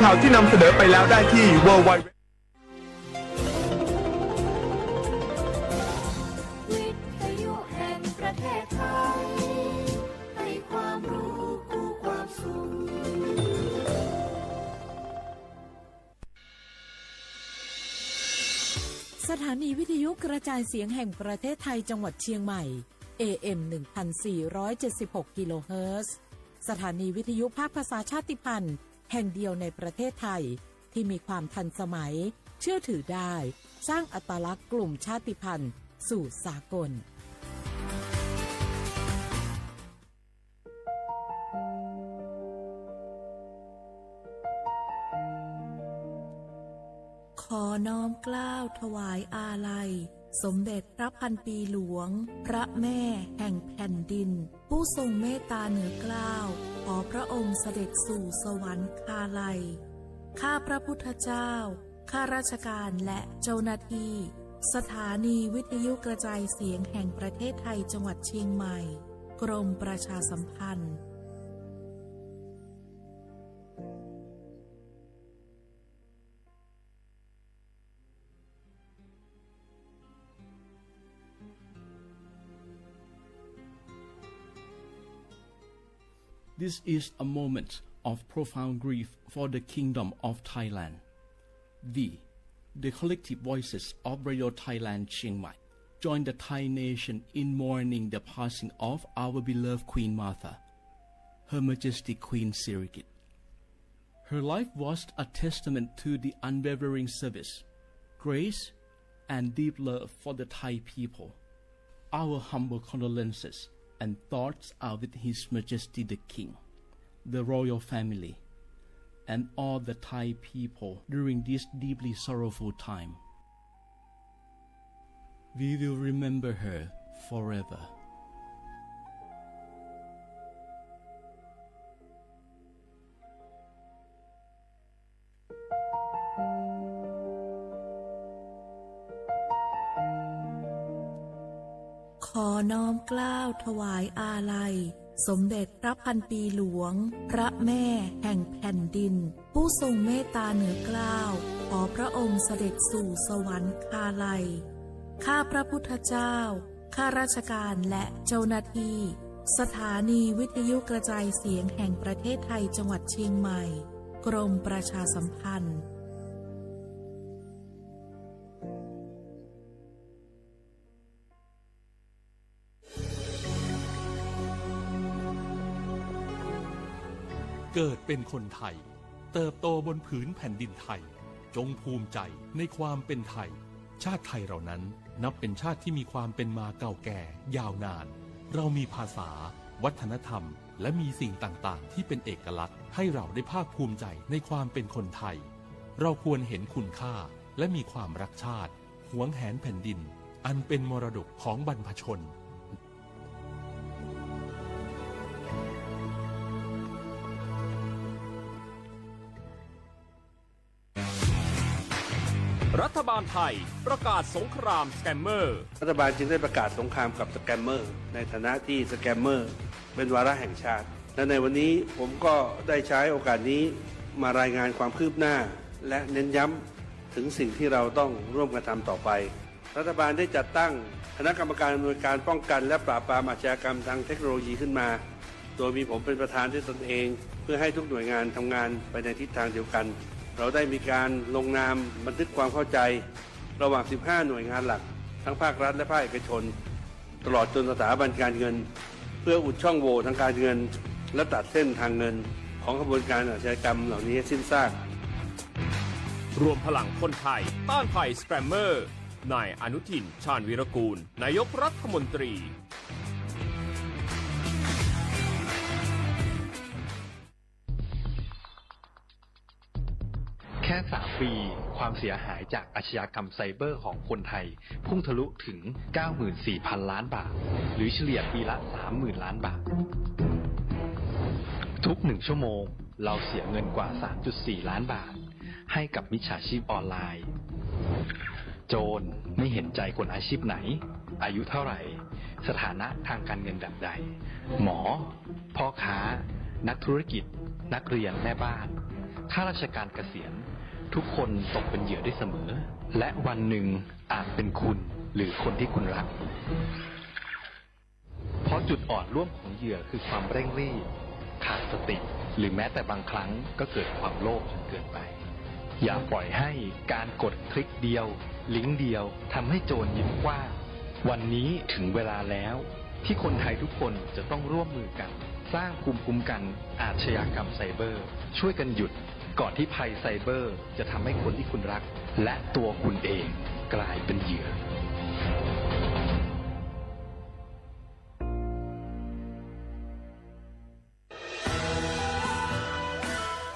ข่าวที่นำเสนอไปแล้วได้ที่ ดับเบิลยู ดับเบิลยู ดับเบิลยู ดอท วิทยุแห่งประเทศไทย ให้ความรู้คู่ความสุข สถานีวิทยุกระจายเสียงแห่งประเทศไทยจังหวัดเชียงใหม่ เอ เอ็ม หนึ่งพันสี่ร้อยเจ็ดสิบหก กิโลเฮิรตซ์ สถานีวิทยุภาคภาษาชาติพันธุ์แห่งเดียวในประเทศไทย ที่มีความทันสมัย เชื่อถือได้ สร้างอัตลักษณ์กลุ่มชาติพันธุ์สู่สากล ขอน้อมเกล้าถวายอาลัย สมเด็จพระพันปีหลวง พระแม่แห่งแผ่นดิน ผู้ทรงเมตตาเหนือเกล้า ขอพระองค์เสด็จสู่สวรรคาลัย ข้าพระพุทธเจ้า ข้าราชการและเจ้าหน้าที่ สถานีวิทยุกระจายเสียงแห่งประเทศไทยจังหวัดเชียงใหม่ กรมประชาสัมพันธ์ This is a moment of profound grief for the Kingdom of Thailand. We, the collective voices of Radio Thailand Chiang Mai, join the Thai nation in mourning the passing of our beloved Queen Mother, Her Majesty Queen Sirikit. Her life was a testament to the unwavering service, grace, and deep love for the Thai people. Our humble condolences and thoughts are with His Majesty the King, the royal family, and all the Thai people during this deeply sorrowful time. We will remember her forever. ขอน้อมเกล้าถวายอาลัย สมเด็จพระพันปีหลวง พระแม่แห่งแผ่นดิน ผู้ทรงเมตตาเหนือเกล้า ขอพระองค์เสด็จสู่สวรรคาลัย ข้าพระพุทธเจ้า ข้าราชการและเจ้าหน้าที่ สถานีวิทยุกระจายเสียงแห่งประเทศไทยจังหวัดเชียงใหม่ กรมประชาสัมพันธ์ เกิดเป็นคนไทย เติบโตบนผืนแผ่นดินไทย จงภูมิใจในความเป็นไทย ชาติไทยเรานั้นนับเป็นชาติที่มีความเป็นมาเก่าแก่ยาวนาน เรามีภาษา วัฒนธรรม และมีสิ่งต่างๆ ที่เป็นเอกลักษณ์ ให้เราได้ภาคภูมิใจในความเป็นคนไทย เราควรเห็นคุณค่า และมีความรักชาติ หวงแหนแผ่นดิน อันเป็นมรดกของบรรพชน รัฐบาลไทยประกาศสงครามสแกมเมอร์ รัฐบาลจึงได้ประกาศสงครามกับสแกมเมอร์ ในฐานะที่สแกมเมอร์เป็นวาระแห่งชาติ และในวันนี้ผมก็ได้ใช้โอกาสนี้มารายงานความคืบหน้า และเน้นย้ำถึงสิ่งที่เราต้องร่วมกันทำต่อไป รัฐบาลได้จัดตั้งคณะกรรมการอำนวยการป้องกันและปราบปรามอาชญากรรมทางเทคโนโลยีขึ้นมา โดยมีผมเป็นประธานด้วยตนเอง เพื่อให้ทุกหน่วยงานทำงานไปในทิศทางเดียวกัน เราได้มีการลงนามบันทึกความเข้าใจ ระหว่าง สิบห้า หน่วยงานหลัก ทั้งภาครัฐและภาคเอกชน ตลอดจนสถาบันการเงิน เพื่ออุดช่องโหว่ทางการเงิน และตัดเส้นทางเงินของขบวนการอาชญากรรมเหล่านี้ให้สิ้นซาก รวมพลังคนไทยต้านภัยสแกมเมอร์ นายอนุทิน ชาญวีรกูล นายกรัฐมนตรี แค่ สาม ปี ความเสียหายจากอาชญากรรมไซเบอร์ของคนไทย พุ่งทะลุถึง เก้าหมื่นสี่พัน ล้านบาท หรือเฉลี่ยปีละ สามหมื่น ล้านบาท ทุกหนึ่งชั่วโมง เราเสียเงินกว่า สามจุดสี่ ล้านบาท ให้กับมิจฉาชีพออนไลน์ โจรไม่เห็นใจคนอาชีพไหน อายุเท่าไหร่ สถานะทางการเงินแบบใด หมอ พ่อค้า นักธุรกิจ นักเรียน แม่บ้าน ข้าราชการเกษียณ ทุกคนตกเป็นเหยื่อได้เสมอ และวันหนึ่งอาจเป็นคุณหรือคนที่คุณรัก เพราะจุดอ่อนร่วมของเหยื่อคือความเร่งรีบ ขาดสติ หรือแม้แต่บางครั้งก็เกิดความโลภจนเกินไป อย่าปล่อยให้การกดคลิกเดียว ลิงก์เดียวทำให้โจรยิ้มกว้าง วันนี้ถึงเวลาแล้วที่คนไทยทุกคนจะต้องร่วมมือกัน สร้างภูมิคุ้มกันอาชญากรรมไซเบอร์ ช่วยกันหยุด ก่อนที่ภัยไซเบอร์จะทำให้คนที่คุณรัก และตัวคุณเองกลายเป็นเหยื่อ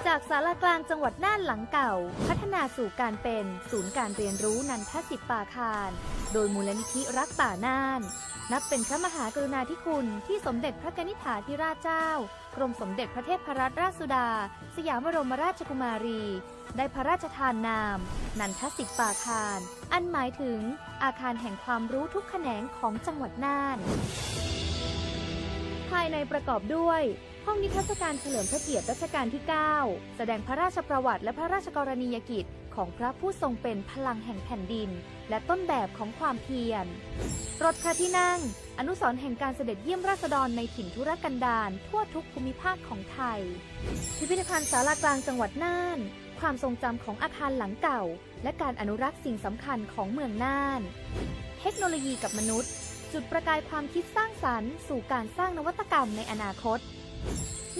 จากศาลากลางจังหวัดน่านหลังเก่า พัฒนาสู่การเป็นศูนย์การเรียนรู้นันทสิปปาคาร โดยมูลนิธิรักป่าน่าน นับเป็นพระมหากรุณาธิคุณที่สมเด็จพระกนิษฐาธิราชเจ้า กรมสมเด็จพระเทพรัตนราชสุดา สยามบรมราชกุมารี ได้พระราชทานนาม นันทสิปปาคาร อันหมายถึงอาคารแห่งความรู้ทุกแขนงของจังหวัดน่าน ภายในประกอบด้วย ห้องนิทรรศการเฉลิมพระเกียรติรัชกาลที่ เก้า แสดงพระราชประวัติและพระราชกรณียกิจของพระผู้ทรงเป็นพลังแห่งแผ่นดิน และต้นแบบของความเพียร รถพระที่นั่ง อนุสรณ์แห่งการเสด็จเยี่ยมราษฎรในถิ่นทุรกันดารทั่วทุกภูมิภาคของไทย พิพิธภัณฑ์ศาลากลางจังหวัดน่าน ความทรงจำของอาคารหลังเก่า และการอนุรักษ์สิ่งสำคัญของเมืองน่าน เทคโนโลยีกับมนุษย์ จุดประกายความคิดสร้างสรรค์สู่การสร้างนวัตกรรมในอนาคต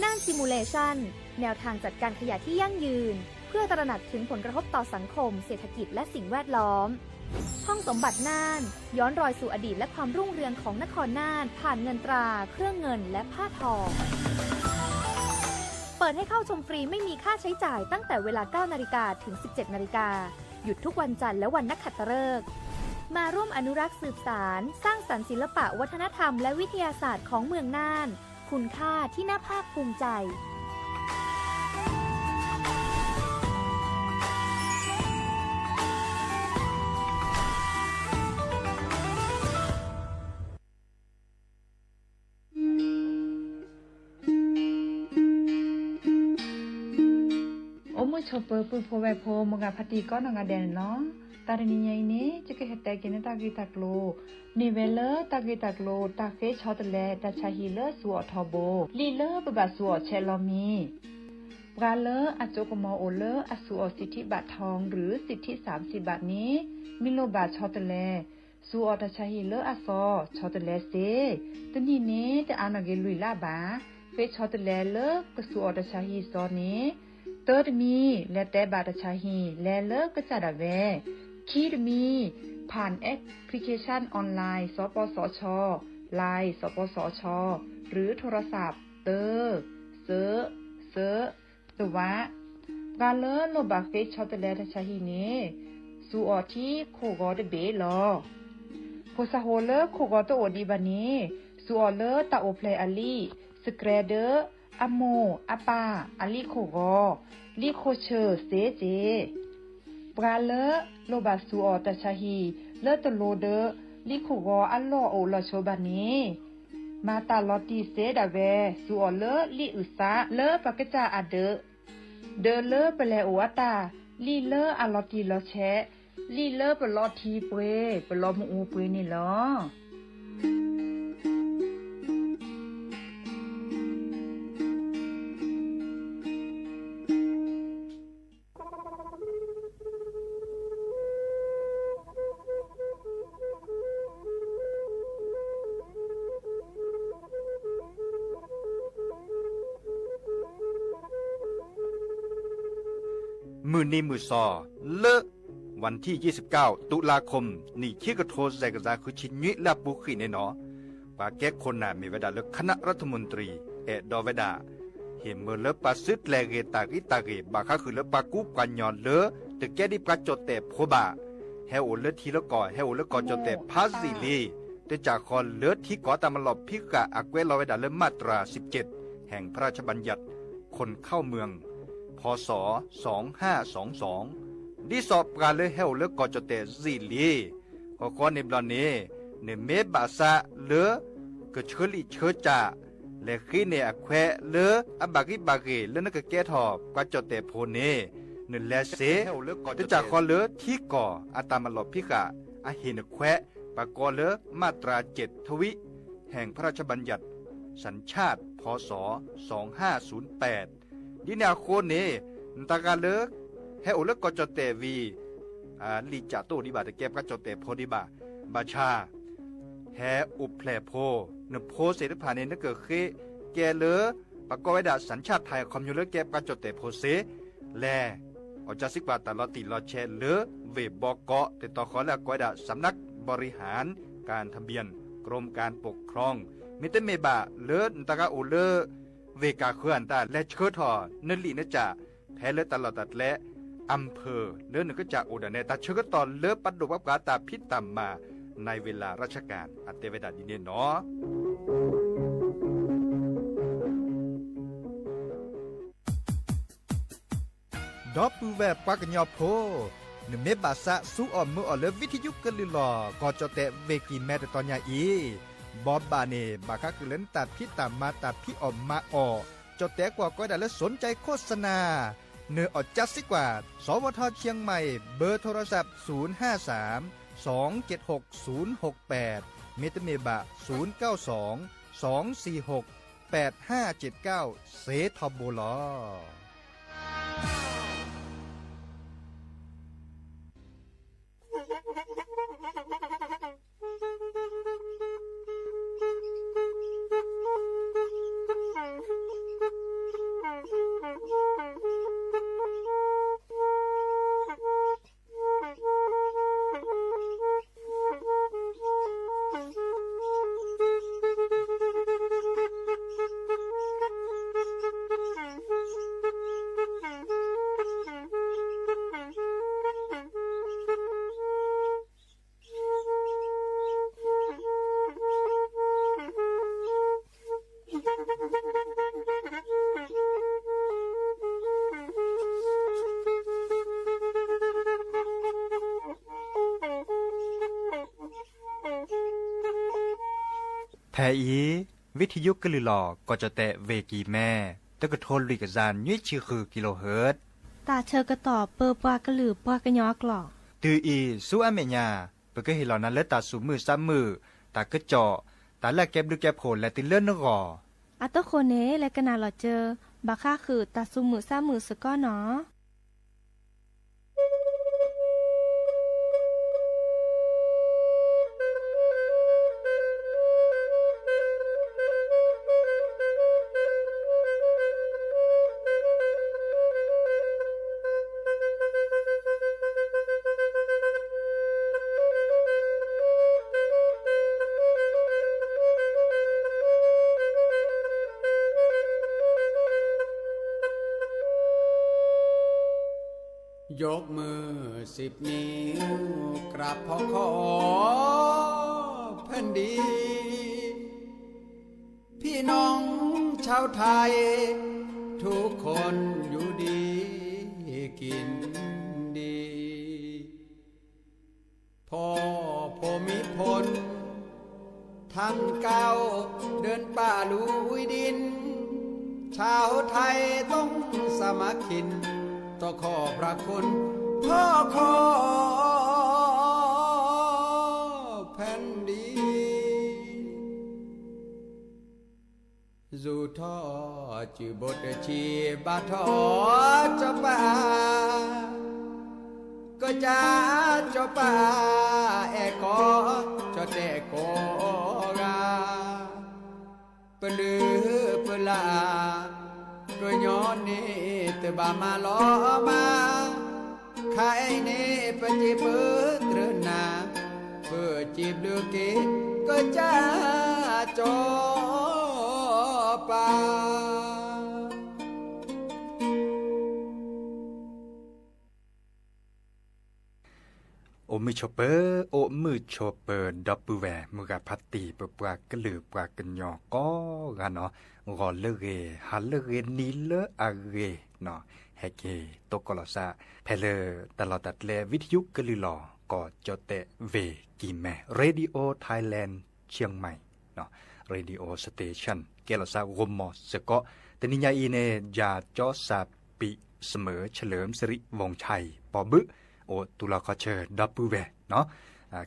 น่าน Simulation แนวทางจัดการขยะที่ยั่งยืน เพื่อตระหนักถึงผลกระทบต่อสังคม เศรษฐกิจ และสิ่งแวดล้อม ห้องสมบัติน่าน ย้อนรอยสู่อดีตและความรุ่งเรืองของนครน่าน ผ่านเงินตรา เครื่องเงิน และผ้าทอ เปิดให้เข้าชมฟรีไม่มีค่าใช้จ่ายตั้งแต่เวลา เก้านาฬิกา ถึง สิบเจ็ดนาฬิกา หยุดทุกวันจันทร์และวันนักขัตฤกษ์ มาร่วมอนุรักษ์สืบสาน สร้างสรรค์ศิลปะวัฒนธรรมและวิทยาศาสตร์ของเมืองน่าน คุณค่าที่น่าภาคภูมิใจ အိၣ်မုာ်ဆိးပၢၤ ပုၢ်ဖိဝဲၢ်ဖိ မိၢ်ဂၤဖါတံၢ်ကိးနီၢ်ဂၤဒဲးန့ၣ်လီၤ. တၢ်တနံၤညါအံၤန့ၣ် ယကဟဲတဲက့ၤန့ၢ်တၢ်ဂ့ၢ်တၢ်ကျိၤ န့ၢ်ဝဲလၢတၢ်ဂ့ၢ်တၢ်ကျိၤ တၢ်ဃ့ဆီတလဲတၢ်ဆါဟံၣ်လၢစူၤအီၣ်ထီဘိ လံာ်လၢပဘၣ်စူၤအီၣ်ဆဲးလီၤမံၤ ပှၤလၢအစိကမီၤအိၣ်လၢအစူၤအီၣ်စံးထံးဘးထီၣ် ရူး စံးထံးစၢ်စံးဘးန့ၣ် မ့ၢ်လိၣ်ဘၣ်ဆီတလဲ စူၤအီၣ်တၢ်ဆါဟံၣ်လၢအစီ ဆီတလဲစ့ တနံၣ်န့ၣ် တအါနီၢ်က့ၤလွံၢ်လါဘၣ်. ဃ့ဆီတလဲလၢကစူၤအီၣ်တၢ်ဆါဟံၣ်စီန့ၣ် တၢတမံၤ လဲၤတဲဘၣ်တၢ်ဆါဟံၣ် လဲၤလၢကစၢ်ဒၣ်ဝဲ, ခံတမံၤ ผ่านแอปพลิเคชันออนไลน์ สปสช Line สปสช หรือโทรศัพท์ တၢ စၢ စၢ တဝး ပှၤလၢလိၣ်ဘၣ်ဃ့ဆီတလဲတၢ်ဆါဟံၣ်န့ၣ် စူၤအီၣ်ထံခိၣ်ဂီၤတဘ့ၣ်လီၤ. ဖိသၣ်ဖိလၢခိၣ်ဂီၤတအိၣ်ဒံးဘၣ်န့ၣ် စူၤအီၣ်လၢတၢ်အိၣ်ဖျဲၣ်အလံာ် စကြဲဒၢ အမိၢ်အပၢ်အလံာ်ခိၣ်ဂီၤ, လံာ်ခိၣ်ဆၢၣ်စ့စ့ၢ်. ပှၤလၢလိၣ်ဘၣ်စူၤအီၣ်တၢ်ဆါဟံၣ် လၢတလိၤဒီး လံာ်ခိၣ်ဂီၤအလီၢ်အိၣ်လီၤဆိးဘၣ်န့ၣ် မၤတၢ်လီၤတံၢ်စ့ဒၣ်ဝဲ စူၤအီၣ်လၢလံာ်အုၣ်သးလၢပကစၢ်အဒၢး, ဒၢးလၢပလဲၤအိၣ်အတၢ်, လံာ်လၢအလီၤတံၢ်လီၤဆဲး, လံာ်လၢပလီထံပှ့ၤ ပလီမ့ၣ်အူပှ့ၤန့ၣ်လီၤ. မုၢ်နံၤမုၢ်သီ လၢ วันที่ยี่สิบเก้า ตุลาคม နံၣ်ခံကထိ စဲးကစၢ်ဃုဆံနွံလၢအပူၤဃံးန့ၣ်နီၤ, ပှၤကဲခိၣ်နၢ်မ့ၢ်ဝဲဒၣ်လၢ คณะรัฐมนตรี အဲၣ်ဒိးဝဲဒၣ် ဟ့ၣ်မၢလၢပှၤစုတြဲၤဂ့ၤတၢ်ဂံၢ်တၢ်ဂ့ၤ ဘၣ်ဃးဃုာ်လၢပှၤကူပှၤကညီလၢ တကဲဒ်ပှၤကၠီၣ်တဲၣ်ဖိဘၣ်, ဟဲအိၣ်လၢထံလၢကီၢ် ဟဲအိၣ်လၢကီၢ်ကၠီၣ်တဲၣ်ဖးယံာ်လံ, တကးဃီလၢထံကီၢ်တၢ်မၤလီၢ်ဖံးဃာ် အကွဲးလီၤဝဲဒၣ်လၢ มาตราสิบเจ็ด แห่งพระราชบัญญัติคนเข้าเมือง พ.ศ. สองห้าสองสอง ဒ်သိးပှၤလၢဟဲအိၣ်လၢကီၢ်ကၠီၣ်တဲၣ်ယံာ်လံ ဃီဃီန့ၣ်ဘျီန့ၣ် နမ့ၢ်ဘၣ်ဆၣ်လၢ ကဆှၢလံာ်ဆှၢစၢ် လဲၤဃ့န့ၢ်အခွဲးလၢအဘၣ်ဂံၢ်ဘၣ်ဂ့ၤလၢနကကဲထီၣ်ပှၤကၠီၣ်တဲၣ်ဖိန့ၣ်, နလဲၤစ့ၣ် တစၢ်ဃီလၢထံကီၢ်အတၢ်မၤလီၢ်ဖံးဃာ်အဟ့ၣ်နခွဲး ပကိးလၢ มาตราเจ็ดทวี แห่งพระราชบัญญัติสัญชาติ พ.ศ. สองห้าศูนย์แปด ဒ်န့ၣ်အဃိန့ၣ် နတၢ်ဂၤလၢ ဟဲအိၣ်လၢကီၢ်ကၠီၣ်တဲၣ်ဝံၤ လံာ်ကၠးတအိၣ်ဒံးဘၣ် တကဲပှၤကၠီၣ်တဲၣ်ဖိဒံးဘၣ်, ဘၣ်ဆၣ် ဟဲအိၣ်ဖျဲၣ်ဖိ, နဖိသ့ၣ်တဖၣ်န့ၣ် နကဃ့ကဲလၢ ပကိးဝဲဒၣ် สัญชาติไทย အခီပညီလၢကဲပှၤကၠီၣ်တဲၣ်ဖိစ့ၢ်, လဲၤ အီၣ်ကၢစံကွၢ်တၢ်လီၤတံၢ်လီၤဆဲးလၢ ဝ့ၢ်ဘီကီး တတီၤဃီလၢအကိးဝဲဒၣ် สำนักบริหารการทะเบียน กรมการปกครอง မ့တမ့ၢ်ဘၣ်လၢနတၢ်ဂၤအိၣ်လၢ ဝ့ၢ်ကၢ်ဃၢၤအတၢ်လဲၤဆှၢထီၣ် နလံာ်နကၠး ဖဲလၢတၢ်လီၢ်တၢ်ကျဲ อำเภอ လၢနကစၢ်အိၣ်ဒၣ်နဲ တၢ်ဆၢကတီၢ်လၢပဒိၣ်ပှၤပှၤတၢ်ဖံးတၢ်မၤ ในเวลาราชการ အတဲဝဲဒၣ်ဒ်န့ၣ်နီၤ. ဒီပုၢ်ဝဲၢ်ပှၤကညီဖိ, နမ့ၢ်ဘၣ်သးစူအီၣ်မုာ်အီၣ်လၢ ဝံထယုကလုၢ်လီၢ် ကီၢ်ကၠီၣ်တဲၣ်ဝ့ၢ်ကံၢ်မဲ တတီၤညါအံၤ, ဘီဘၣ်န့ၣ် ဘၣ်ဃးဃုာ်လၢနတၢ်ဖံးတၢ်မၤ တၢ်ဖံးအီၣ်မၤအီၣ်, ကၠီၣ်တဲၣ်ကွီၢ်ကိးဝဲဒၣ်လၢ สนใจโฆษณา နအီၣ်ကၢစံကွၢ် สวท.เชียงใหม่ เบอร์โทรศัพท์ ศูนย์ห้าสาม สองเจ็ดหก ศูนย์หกแปด မ့တမ့ၢ်ဘၣ် ศูนย์เก้าสอง สองสี่หก แปดห้าเจ็ดเก้า စ့ထီဘိလီၤ. ဖဲအံၤ ဝံထယုကလုၢ်လီၢ် ကီၢ်ကၠီၣ်တဲၣ်ဝ့ၢ်ကံၢ်မဲ တကထိလွံၢ်ကယၤနွံဆံဃု kilohertz တၢ်ဆၢကတီၢ်ပၢပှၤကလုာ်ပှၤကညီအကျိာ်, တုၤအံၤဆူအမဲာ်ညါ ပကဟ့ၣ်လီၤနၤလၢတၢ်သူၣ်မုာ်သးမုာ်, တၢ်ကစီၣ်, တၢ်လၢအကဲဘျုးကဲဖှိၣ်လဲၤတုၤလၢနဂီၢ်. အတဃိန့ၣ် လဲၤကနၣ်လီၤစၢၤ ဘၣ်ဃးဃုာ်တၢ်သူၣ်မုာ်သးမုာ်စ့ၢ်ကီးနီၤ. ยกมือสิบนิ้วกราบพ่อขอแผ่นดิน พี่น้องชาวไทยทุกคนอยู่ดีกินดี พ่อภูมิพล ท่านก้าวเดินป่าลุยดิน ชาวไทยต้องสามัคคี ต้องขอบพระคุณ พ่อขอแผ่นดิน ယူၤထီၣ်စုဘိးတဆံး ဘါထီၣ်စီၤပၤ, ကစၢ်စီၤပၤ အဲၣ်ကီၢ်ကၠီၣ်တဲၣ်ကိးဂၤ, ပလုၢ်ပလၢ် ကညီန့ၣ်တဘၣ်မၤလီၤမၢ်, ခဲအံၤန့ၣ် ပစံးပတြၢၤနၤ, ပစံးဘျုးက့ၤ ကစၢ်စီၤပၤ အိၣ်မုာ်ဆိးပၢၤ, အိၣ်မုာ်ဆိးပၢၤ ဒီပုၢ်ဝဲၢ်မုၢ်ဂၤဖါတံၢ် ပပှၤကလုာ်ပှၤကညီကိးဂၤနီၤ, ဂီၤလၢအဂ့ၤ, ဟါလၢအဂ့ၤ, နံၤလၢအဂ့ၤနီၤ, ဟဲက့ၤသကိးလီၤသး ဖဲလၢတၢ်လီၢ်တၢ်ကျဲ ဝံထယုကလုၢ်လီၢ် ကီၢ်ကၠီၣ်တဲၣ်ဝ့ၢ်ကံၢ်မဲ Radio Thailand Chiang Mai နီၤ radio station ကဲလီၤစးဂီၢ်မီၤစ့ၢ်ကီး, တနံၤညါအံၤန့ၣ် ယၤကၠီစၢ်ပံးစမၢၣ် เฉลิมสิริวงศ์ชัย ပှၤဘုၣ် အိၣ်သူၣ်လီၤခီၣ်ဆၢ ဒီပုၢ်ဝဲၢ်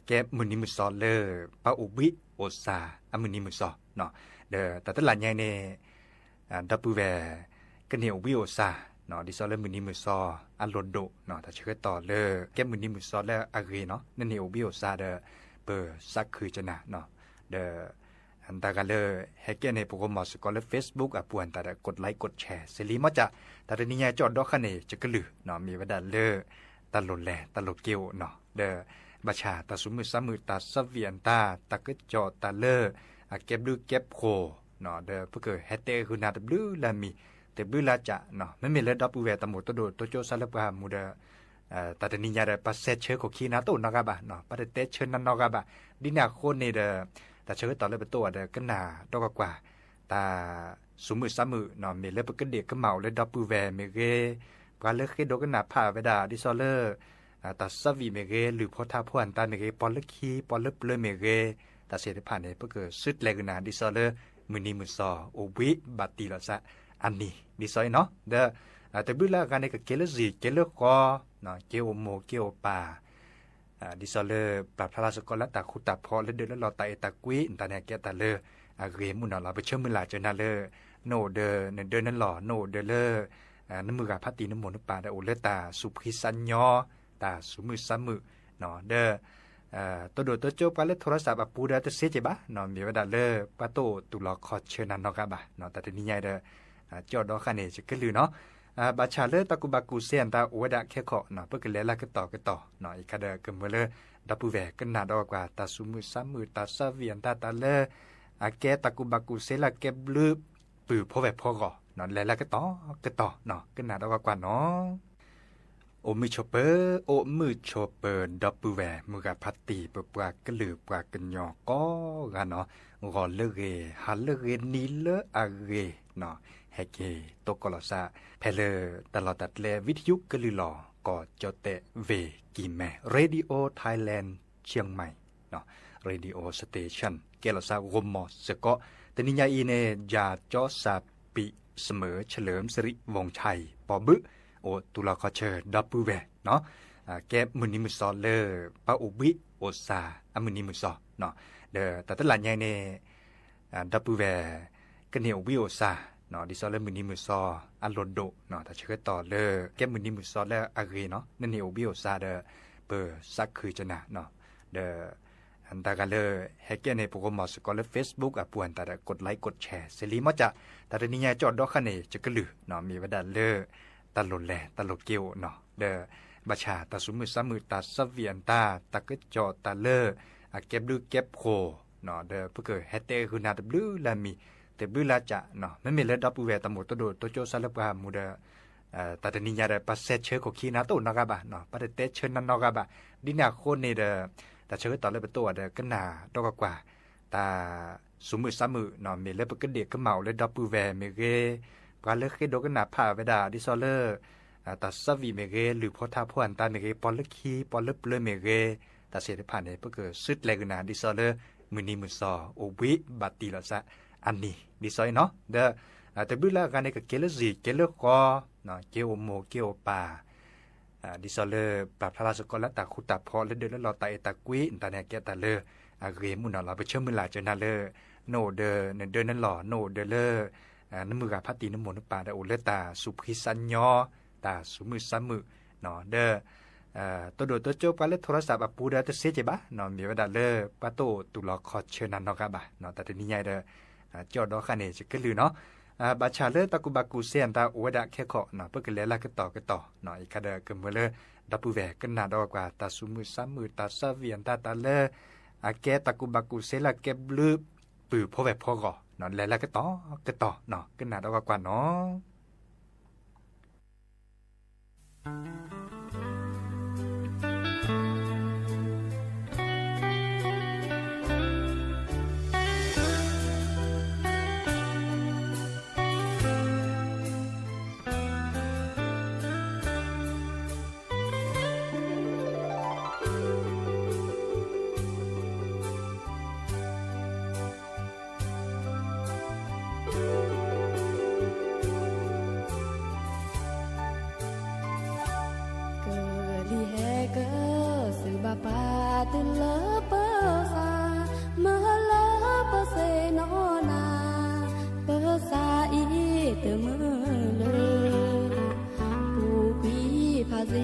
ကဲမုၢ်နံၤမုၢ်သီလၢ ပှၤအိၣ်ဘှံးအိၣ်စၢ်အမုၢ်နံၤမုၢ်သီ, ဒီးတၢ်တလးညါအံၤန့ၣ် ဒီပုၢ်ဝဲၢ် ကန့ၢ်အိၣ်ဘှံးအိၣ်စၢ် ဒ်သိးလၢမုၢ်နံၤမုၢ်သီအလိၣ်ဒိၣ်, တၢ်ဆၢကတီၢ်လၢ ကဲမုၢ်နံၤမုၢ်သီလၢအဂ့ၤနီၤ, နန့ၢ်အိၣ်ဘှံးအိၣ်စၢ်ဒီး ပသးခုကနၣ်, ဒီး တၢ်ဂၤလၢ ဟဲကဲန့ၣ် ပဂီၢ်မီၤစ့ၢ်ကီးလၢ Facebook အပူၤအတၢ်ဒီး กดไลค์ กดแชร์ စ့လံမ့ၢ်ကၠၢ်, တၢ်တနံၤညါကၠီၣ်ဒီဃၣ်န့ၣ် ယကလုၢ်နီၤ, မ့ၢ်ဝဲဒၣ်လၢ တၢ်လိၣ်လဲၤတၢ်လိၣ်က့ၤအိၣ်နီၤ, ဒီး ဘၣ်ဆၣ်တၢ်သူၣ်မုာ်သးမုာ် တၢ်သးဝံၣ်အတၢ် တၢ်ကစီၣ်တၢ်လၢ အကဲဘျုးကဲဖှိၣ် ဒီးပကဟဲတဲဂုာ်နၤတဘျုးလၢအမံၤ တဘျုးလၢကၠၢ်နီၤ, မ့မ့ၢ်လၢဒီပုၢ်ဝဲၢ်တၢ်မိၣ်တဒိၣ်တိစၢၤစၢ်လၢပှၤမူဒီး တၢ်တနံၤညါဒီး ပှၤစဲးဆၢခိၣ်ခံနၤတအိၣ်နီတဂၤဘၣ်, ပှၤတတဲဆၢနၤနီတဂၤဘၣ်, ဒ်န့ၣ်အဃိန့ၣ်ဒီး တၢ်ဆၢကတီၢ်လၢပတဲအီၤဒီး ကနၣ်ဒီးကွၢ်ကွၢ် တၢ်သူၣ်မုာ်သးမုာ်နီၤ, မ့ၢ်လၢပကဒ့ၣ်ကမၣ်အိၣ်လၢဒီပုၢ်ဝဲၢ်မ့ၢ်ဂ့ၤ, ပှၤလၢဃ့ဒိကနၣ်ဖးဝဲဒၣ် ဒ်သိးလၢ တၢ်သးဝံၣ်မ့ၢ်ဂ့ၤ, လုၢ်ဖိထါဖိအတၢ်မ့ၢ်ဂ့ၤ, ပှၤလၢခံ ပှၤလၢပျၢၤမ့ၢ်ဂ့ၤ, တၢ်သ့ၣ်တဖၣ်န့ၣ် ပကစုကျဲၤကနၤ ဒ်သိးလၢ မုၢ်နံၤမုၢ်သီ အိၣ်ဘှံးဘၣ်တံၢ်လီၤစးအနံၤ ဒ်သိးအံၤနီၤ, ဒီး တဘျုးလၢအဂၤန့ၣ် ကက့ၤလၢစံာ် က့ၤလၢဃီ, က့ၤအိၣ်မိၢ်က့ၤအိၣ်ပၢ် ဒ်သိးလၢပာ်ဖျါလၢစ့ၢ်ကီးလၢတၢ်ဃူတၢ်ဖိးလၢဒၢးလၢလီၤတၢ်အဲၣ်တၢ်ကွံ တၢ်န့ၣ်ကဲတၢ်လၢ အဂ့ၤမုၢ်နီၤလီၤ, ပဆၢမုၢ်လၢ်စၢၤနၤလၢ နအိၣ်ဒီးနဒၢနလီၢ် နအိၣ်ဒီးလၢ နမုၢ်ဂၤဖးတံၢ်နမိၢ်နပၢ်ဒီးအိၣ်လၢတၢ်သူၣ်ဖှံသးညီ တၢ်သူၣ်မုာ်သးမုာ် ဒီး တိၢ်ဒိၣ်တိစၢၤပှၤလၢ โทรศัพท์ အပူၤဒီးတစ့က့ၤဘၣ်, မ့ၢ်ဝဲဒၣ်လၢ ပှၤတအိၣ်သူၣ်လီၤခီၣ်ဆၢနၤနီတဂၤဘၣ်, တၢ်တနံၤညါအံၤဒီး ကၠီၣ်ဒီဃၣ်န့ၣ် ယကလုၢ်နီၤ, ဘၣ်ဆၣ်လၢတၢ်ကူၣ်ဘၣ်ကူၣ်သ့အတၢ်အိၣ်ဝဲဒၣ်ခဲခီ, ပကလဲၤလၢကတီၢ်ကတီၢ်, အံၤခါဒီးကမၢလၢ ဒီပုၢ်ဝဲၢ်ကနၣ်ဒီးကွၢ်ကွၢ် တၢ်သူၣ်မုာ်သးမုာ် တၢ်သးဝံၣ်အတၢ်တၢ်လၢ အကဲတၢ်ကူၣ်ဘၣ်ကူၣ်သ့လၢအကဲဘျုး ပုၢ်ဖိဝဲၢ်ဖိအဂီၢ်, လဲၤလၢကတီၢ်ကတီၢ် ကနၣ်ဒီးကွၢ်ကွၢ်နီၤ. အိၣ်မုာ်ဆိးပၢၤ, အိၣ်မုာ်ဆိးပၢၤ ဒီပုၢ်ဝဲၢ်မုၢ်ဂၤဖးတံၢ် ပပှၤကလုာ်ပှၤကညီကိးဂၤနီၤ, ဂီၤလၢဂ့ၤ ဟါလၢဂ့ၤ နံၤလၢအဂ့ၤနီၤ, ဟဲက့ၤတိကိးလီၤသး ဖဲလၢတၢ်လီၢ်တၢ်ကျဲ ဝံထယုကလုၢ်လီၤ ကီၢ်ကၠီၣ်တဲၣ် ဝ့ၢ်ကံၢ်မဲ Radio Thailand Chiang Mai Radio Station ကဲလီၤသးဂီၢ်မီၤစ့ၢ်ကီး, တနံၤညါအံၤန့ၣ် ယၤကၠီစၢ်ပံးစမၢၣ် เฉลิมสิริวงศ์ชัย ပှၤဘုၣ် အိၣ်သူၣ်လီၤခီၣ်ဆၢ ဒီပုၢ်ဝဲၢ် ကဲမုၢ်နံၤမုၢ်သီလၢ ပှၤအိၣ်ဘှံးအိၣ်စၢ်အမုၢ်နံၤမုၢ်သီ, ဒီးတၢ်တလးညါအံၤန့ၣ် ဒီပုၢ်ဝဲၢ် ကန့ၢ်အိၣ်ဘှံးအိၣ်စၢ် ဒ်သိးလၢမုၢ်နံၤမုၢ်သီအလိၣ်ဒိၣ် တၢ်ဆၢကတီၢ်လၢ ကဲမုၢ်နံၤမုၢ်သီလၢအဂ့ၤနီၤ, နန့ၢ်အိၣ်ဘှံးအိၣ်စၢ်ဒီး ပသးခုကနၣ်, ဒီး တၢ်ဂၤလၢ ဟဲကဲန့ၣ် ပဂီၢ်မီၤစ့ၢ်ကီးလၢ Facebook အပူၤအတၢ်ဒီး กดไลค์ กดแชร์ စ့လံမ့ၢ်ကၠၢ်, တၢ်တနံၤညါကၠီၣ်ဒီဃၣ်န့ၣ် ယကလုၢ်နီၤ, မ့ၢ်ဝဲဒၣ်လၢ တၢ်လိၣ်လဲၤတၢ်လိၣ်က့ၤအိၣ်နီၤ, ဒီး ဘၣ်ဆၣ်တၢ်သူၣ်မုာ်သးမုာ် တၢ်သးဝံၣ်အတၢ် တၢ်ကစီၣ်တၢ်လၢ အကဲဘျုးကဲဖှိၣ် ဒီးပကဟဲတဲဂုာ်နၤတဘျုးလၢအမံၤ တဘျုးလၢအကၠၢ်, မ့မ့ၢ်လၢဒီပုၢ်ဝဲၢ်တၢ်မိၣ်တဒိၣ်တိစၢၤစၢ်လၢပှၤမူဒီး တၢ်တနံၤညါဒီး ပှၤစဲးဆၢခိၣ်ခံနၤတအိၣ်နီတဂၤဘၣ်, ပှၤတတဲဆၢနၤနီတဂၤဘၣ်, ဒ်န့ၣ်အဃိန့ၣ်ဒီး တၢ်ဆၢကတီၢ်လၢပတဲအီၤဒီး ကနၣ်ဒီးကွၢ်ကွၢ် တၢ်သူၣ်မုာ်သးမုာ် မ့ၢ်လၢပကဒ့ၣ်ကမၣ်အိၣ်လၢဒီပုၢ်ဝဲၢ်မ့ၢ်ဂ့ၤ, ပှၤလၢဃ့ဒိကနၣ်ဖးဝဲဒၣ် ဒ်သိးလၢ တၢ်သးဝံၣ်မ့ၢ်ဂ့ၤ, လုၢ်ဖိထါဖိအတၢ်မ့ၢ်ဂ့ၤ, ပှၤလၢခံ ပှၤလၢပျၢၤမ့ၢ်ဂ့ၤ, တၢ်သ့ၣ်တဖၣ်န့ၣ် ပကစုကျဲၤကနၤ ဒ်သိးလၢ မုၢ်နံၤမုၢ်သီ အိၣ်ဘှံးဘၣ်တံၢ်လီၤသးအနံၤ ဒ်သိးအံၤနီၤ, ဒီး တဘျုးလၢအဂၤန့ၣ် ကက့ၤလၢစံာ် က့ၤလၢဃီ, က့ၤအိၣ်မိၢ်က့ၤအိၣ်ပၢ် ဒ်သိးလၢပာ်ဖျါလၢစ့ၢ်ကီးလၢတၢ်ဃူတၢ်ဖိးလၢဒၢးလၢလီၤတၢ်အဲၣ်တၢ်ကွံ တၢ်န့ၣ်ကဲတၢ်လၢ အဂ့ၤမုၢ်နီၤလီၤ, ပဆၢမုၢ်လၢ်စၢၤနၤလၢ နအိၣ်ဒီးနဒၢးနလီၢ် နအိၣ်ဒီးလၢ နမုၢ်ဂၤဖးတံၢ်နမိၢ်နပၢ်ဒီးအိၣ်လၢတၢ်သူၣ်ဖှံသးညီ တၢ်သူၣ်မုာ်သးမုာ် ဒီး တိၢ်ဒိၣ်တိစၢၤပှၤလၢ โทรศัพท์ အပူၤဒီးတစ့က့ၤဘၣ်, မ့ၢ်ဝဲဒၣ်လၢပှၤတအိၣ်သူၣ်လီၤခီၣ်ဆၢနၤနီတဂၤဘၣ်, တၢ်တနံၤညါအံၤဒီး ကၠီၣ်ဒီဃၣ်န့ၣ် ယကလုၢ်နီၤ, ဘၣ်ဆၣ်လၢတၢ်ကူၣ်ဘၣ်ကူၣ်သ့အတၢ်အိၣ်ဝဲဒၣ်ခဲခီနီၤ, ပကလဲၤလၢကတီၢ်ကတီၢ်, အံၤခါဒီးကမၢလၢ ဒီပုၢ်ဝဲၢ်ကနၣ်ဒီးကွၢ် တၢ်သူၣ်မုာ်သးမုာ် တၢ်သးဝံၣ်အတၢ်တၢ်လၢ အကဲတၢ်ကူၣ်ဘၣ်ကူၣ်သ့လၢအကဲဘျုး ပုၢ်ဖိဝဲၢ်ဖိအဂီၢ်, လဲၤလၢကတီၢ်ကတီၢ် ကနၣ်ဒီးကွၢ်ကွၢ်နီၤ. ကစၢ်ဘၣ်ပာ်တုၤလၢပသး, မၢလၢပသ့ၣ်နီၣ်နၤ, ပသးအံၤတမုာ်လၢၤ, ပူၤကွံာ်ဖးသံ,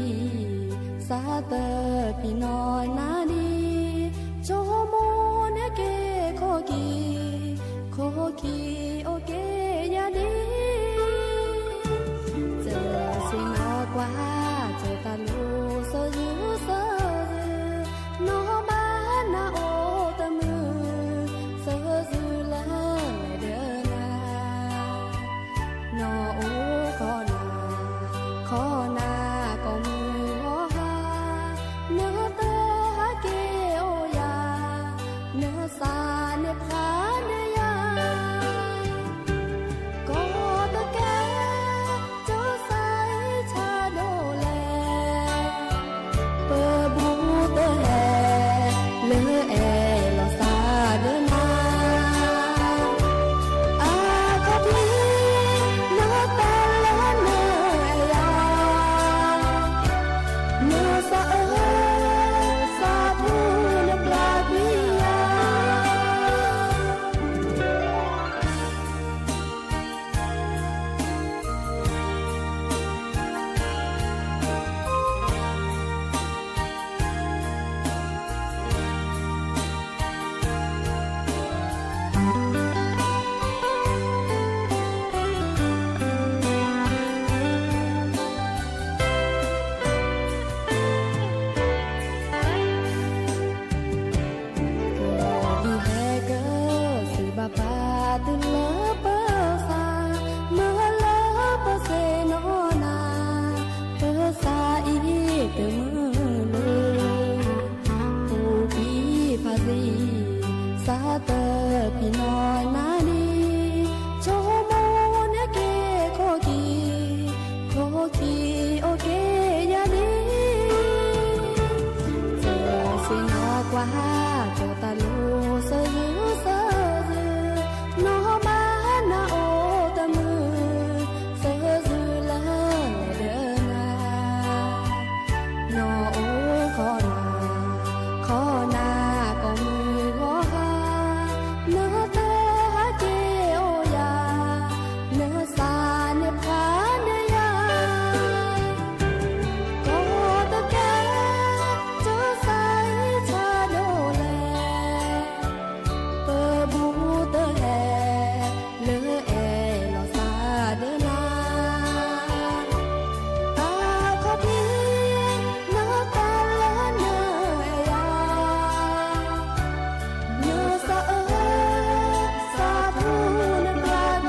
သးတပျံၤနီၢ်နၤန့ၣ်, ဆိကမိၣ်န့ၢ်က့ၤခီၣ်ခံ, ခီၣ်ခံအိၣ်က့ၤယၤဒ် စၢၤဆ့ၣ်နီၤကွၢ်, ကၠီၤတၢ်လိၤသၢယုၢ်သၢယုၢ်, နီၢ်ဘၣ်နၤအိၣ်တမုာ်, သၢယုၢ်လၢလဲၤဒီးနၤ, နီၢ်အိၣ်ခီၣ်နၤ, ခီၣ်နၤကိးမုၢ်ဂီၤဟါ, နတဟဲက့ၤအိၣ်ယၤ, နသးန့ၣ်ဖးန့ၢ်ယၤ ကီတကဲ, ကစၢ်အံၤဆါဒိၣ်လဲၣ်, ပဘူးတဟဲ, လၢအဲၣ်လီၤသးဒီးနၤ, အခီၣ်ထံး, နတၢ်လၢနအဲၣ်ယၤ, နသးအၢ, သးထူနပျၢ်ကွံာ်ယၤ ဒ်ဟဲကစၢ်ဘၣ်ပာ်တုၤလၢပသး, မၢလၢပသ့ၣ်နီၣ်နၤ, ပသးအံၤတမုာ်လၢၤ, ပူၤကွံာ်ဖးသံ, သးတပျံၤနီၢ်နၤန့ၣ်, ဆိကမိၣ်န့ၢ်က့ၤခီၣ်ခံ, ခီၣ်ခံအိၣ်က့ၤယၤဒ် စၢၤဆ့ၣ်နီၤကွၢ်, ကၠီၤတၢ်လိၤသၢယုၢ်သၢယုၢ်, နီၢ်ဘၣ်နၤအိၣ်တမုာ်, သၢယုၢ်လၢလဲၤဒီးနၤ, နီၢ်အိၣ်ခီၣ်နၤ, ခီၣ်နၤကိးမုၢ်ဂီၤဟါ, နတဟဲက့ၤအိၣ်ယၤ, နသးန့ၣ်ဖးန့ၢ်ယၤ ကီတကဲ, ကစၢ်အံၤဆါဒိၣ်လဲၣ်, ပဘူးတဟဲ, လၢအဲၣ်လီၤသးဒီးနၤ, အခီၣ်ထံး, နတၢ်လၢနအဲၣ်ယၤ နသးအၢ, သးထူနပျၢ်ကွံာ်ယၤ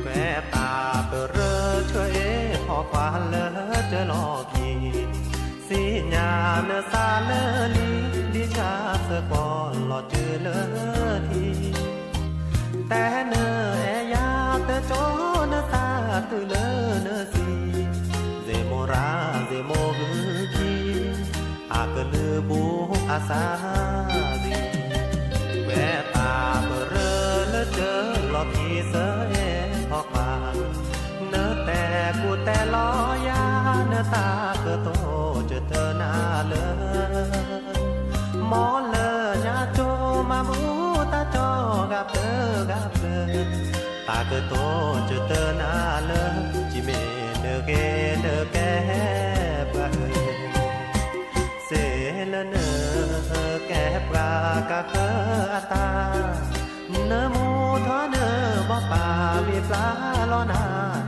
ကွဲးတၢ်ပရၢဆၢအ့ၣ်ဖီခွါလၢတၢလီၢ်ခံ, သ့ၣ်ညါနသးလၢလံ, ဒ်ဆၣ်သကွီၤလီၤတုၤလၢထံ, တဲနအဲၣ်ယၤတကၠိနသးတုၤလၢနသံ, စ့ၣ်မိၢ်ရၤစ့ၣ်မိၢ်ဂုၢ်ခံ, အကလုၢ်ဘူးအသးဒံး, ကွဲးတၢ်ပရၢလၢတၢလီၢ်ခံသၢအဲၣ်ဖီခွါ, နတဲကူၣ်တဲလီၤယၤ နသးကတိၤကတၢၢ်နၤလၢ မ်လၢညါကၠိမၤမူတ ကၠီဂၤဖျၢၣ်ဂၤဖျၢၣ်, တၢ်ကတိၤကတၢၢ်နၤလၢ ကမ့ၢ်နဂ့ၤနကဲပှၤဧၢ, စ့လၢနကဲပှၤကဃၢအတၢ်, နမူထီၣ်နဘီပာ်ဘံၣ်ပျၢ်လီၤနၤ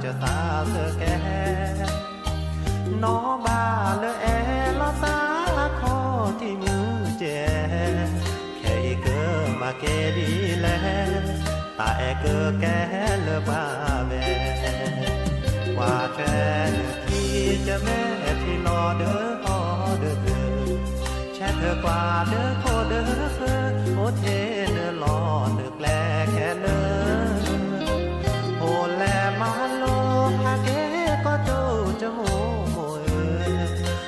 ကသးစၢၤကဲ နီၢ်ဘၣ်လၢအဲၣ်လီၤသးအခီၣ်ထံးမုၢ်ကဲ, ခဲအံၤကမၤက့ၤဒ်လဲၣ်, တၢ်အဲၣ်ကကဲလၢပှၤဝဲ, ကွၢ်ထွဲနထံၣ်ကမဲထံလီၤဒၢဟီၣ်ဒၢသၢ, ဆဲးထွဲကွၢ်ဒၢခိၣ်ဒၢဃၢ, အိၣ်ထဲနလီၢ်နကျဲခဲလၢာ် အိၣ်လဲၤမၤလိဟးက့ၤကီၢ်ကၠိကမိၢ်မိၢ်ဧၢ,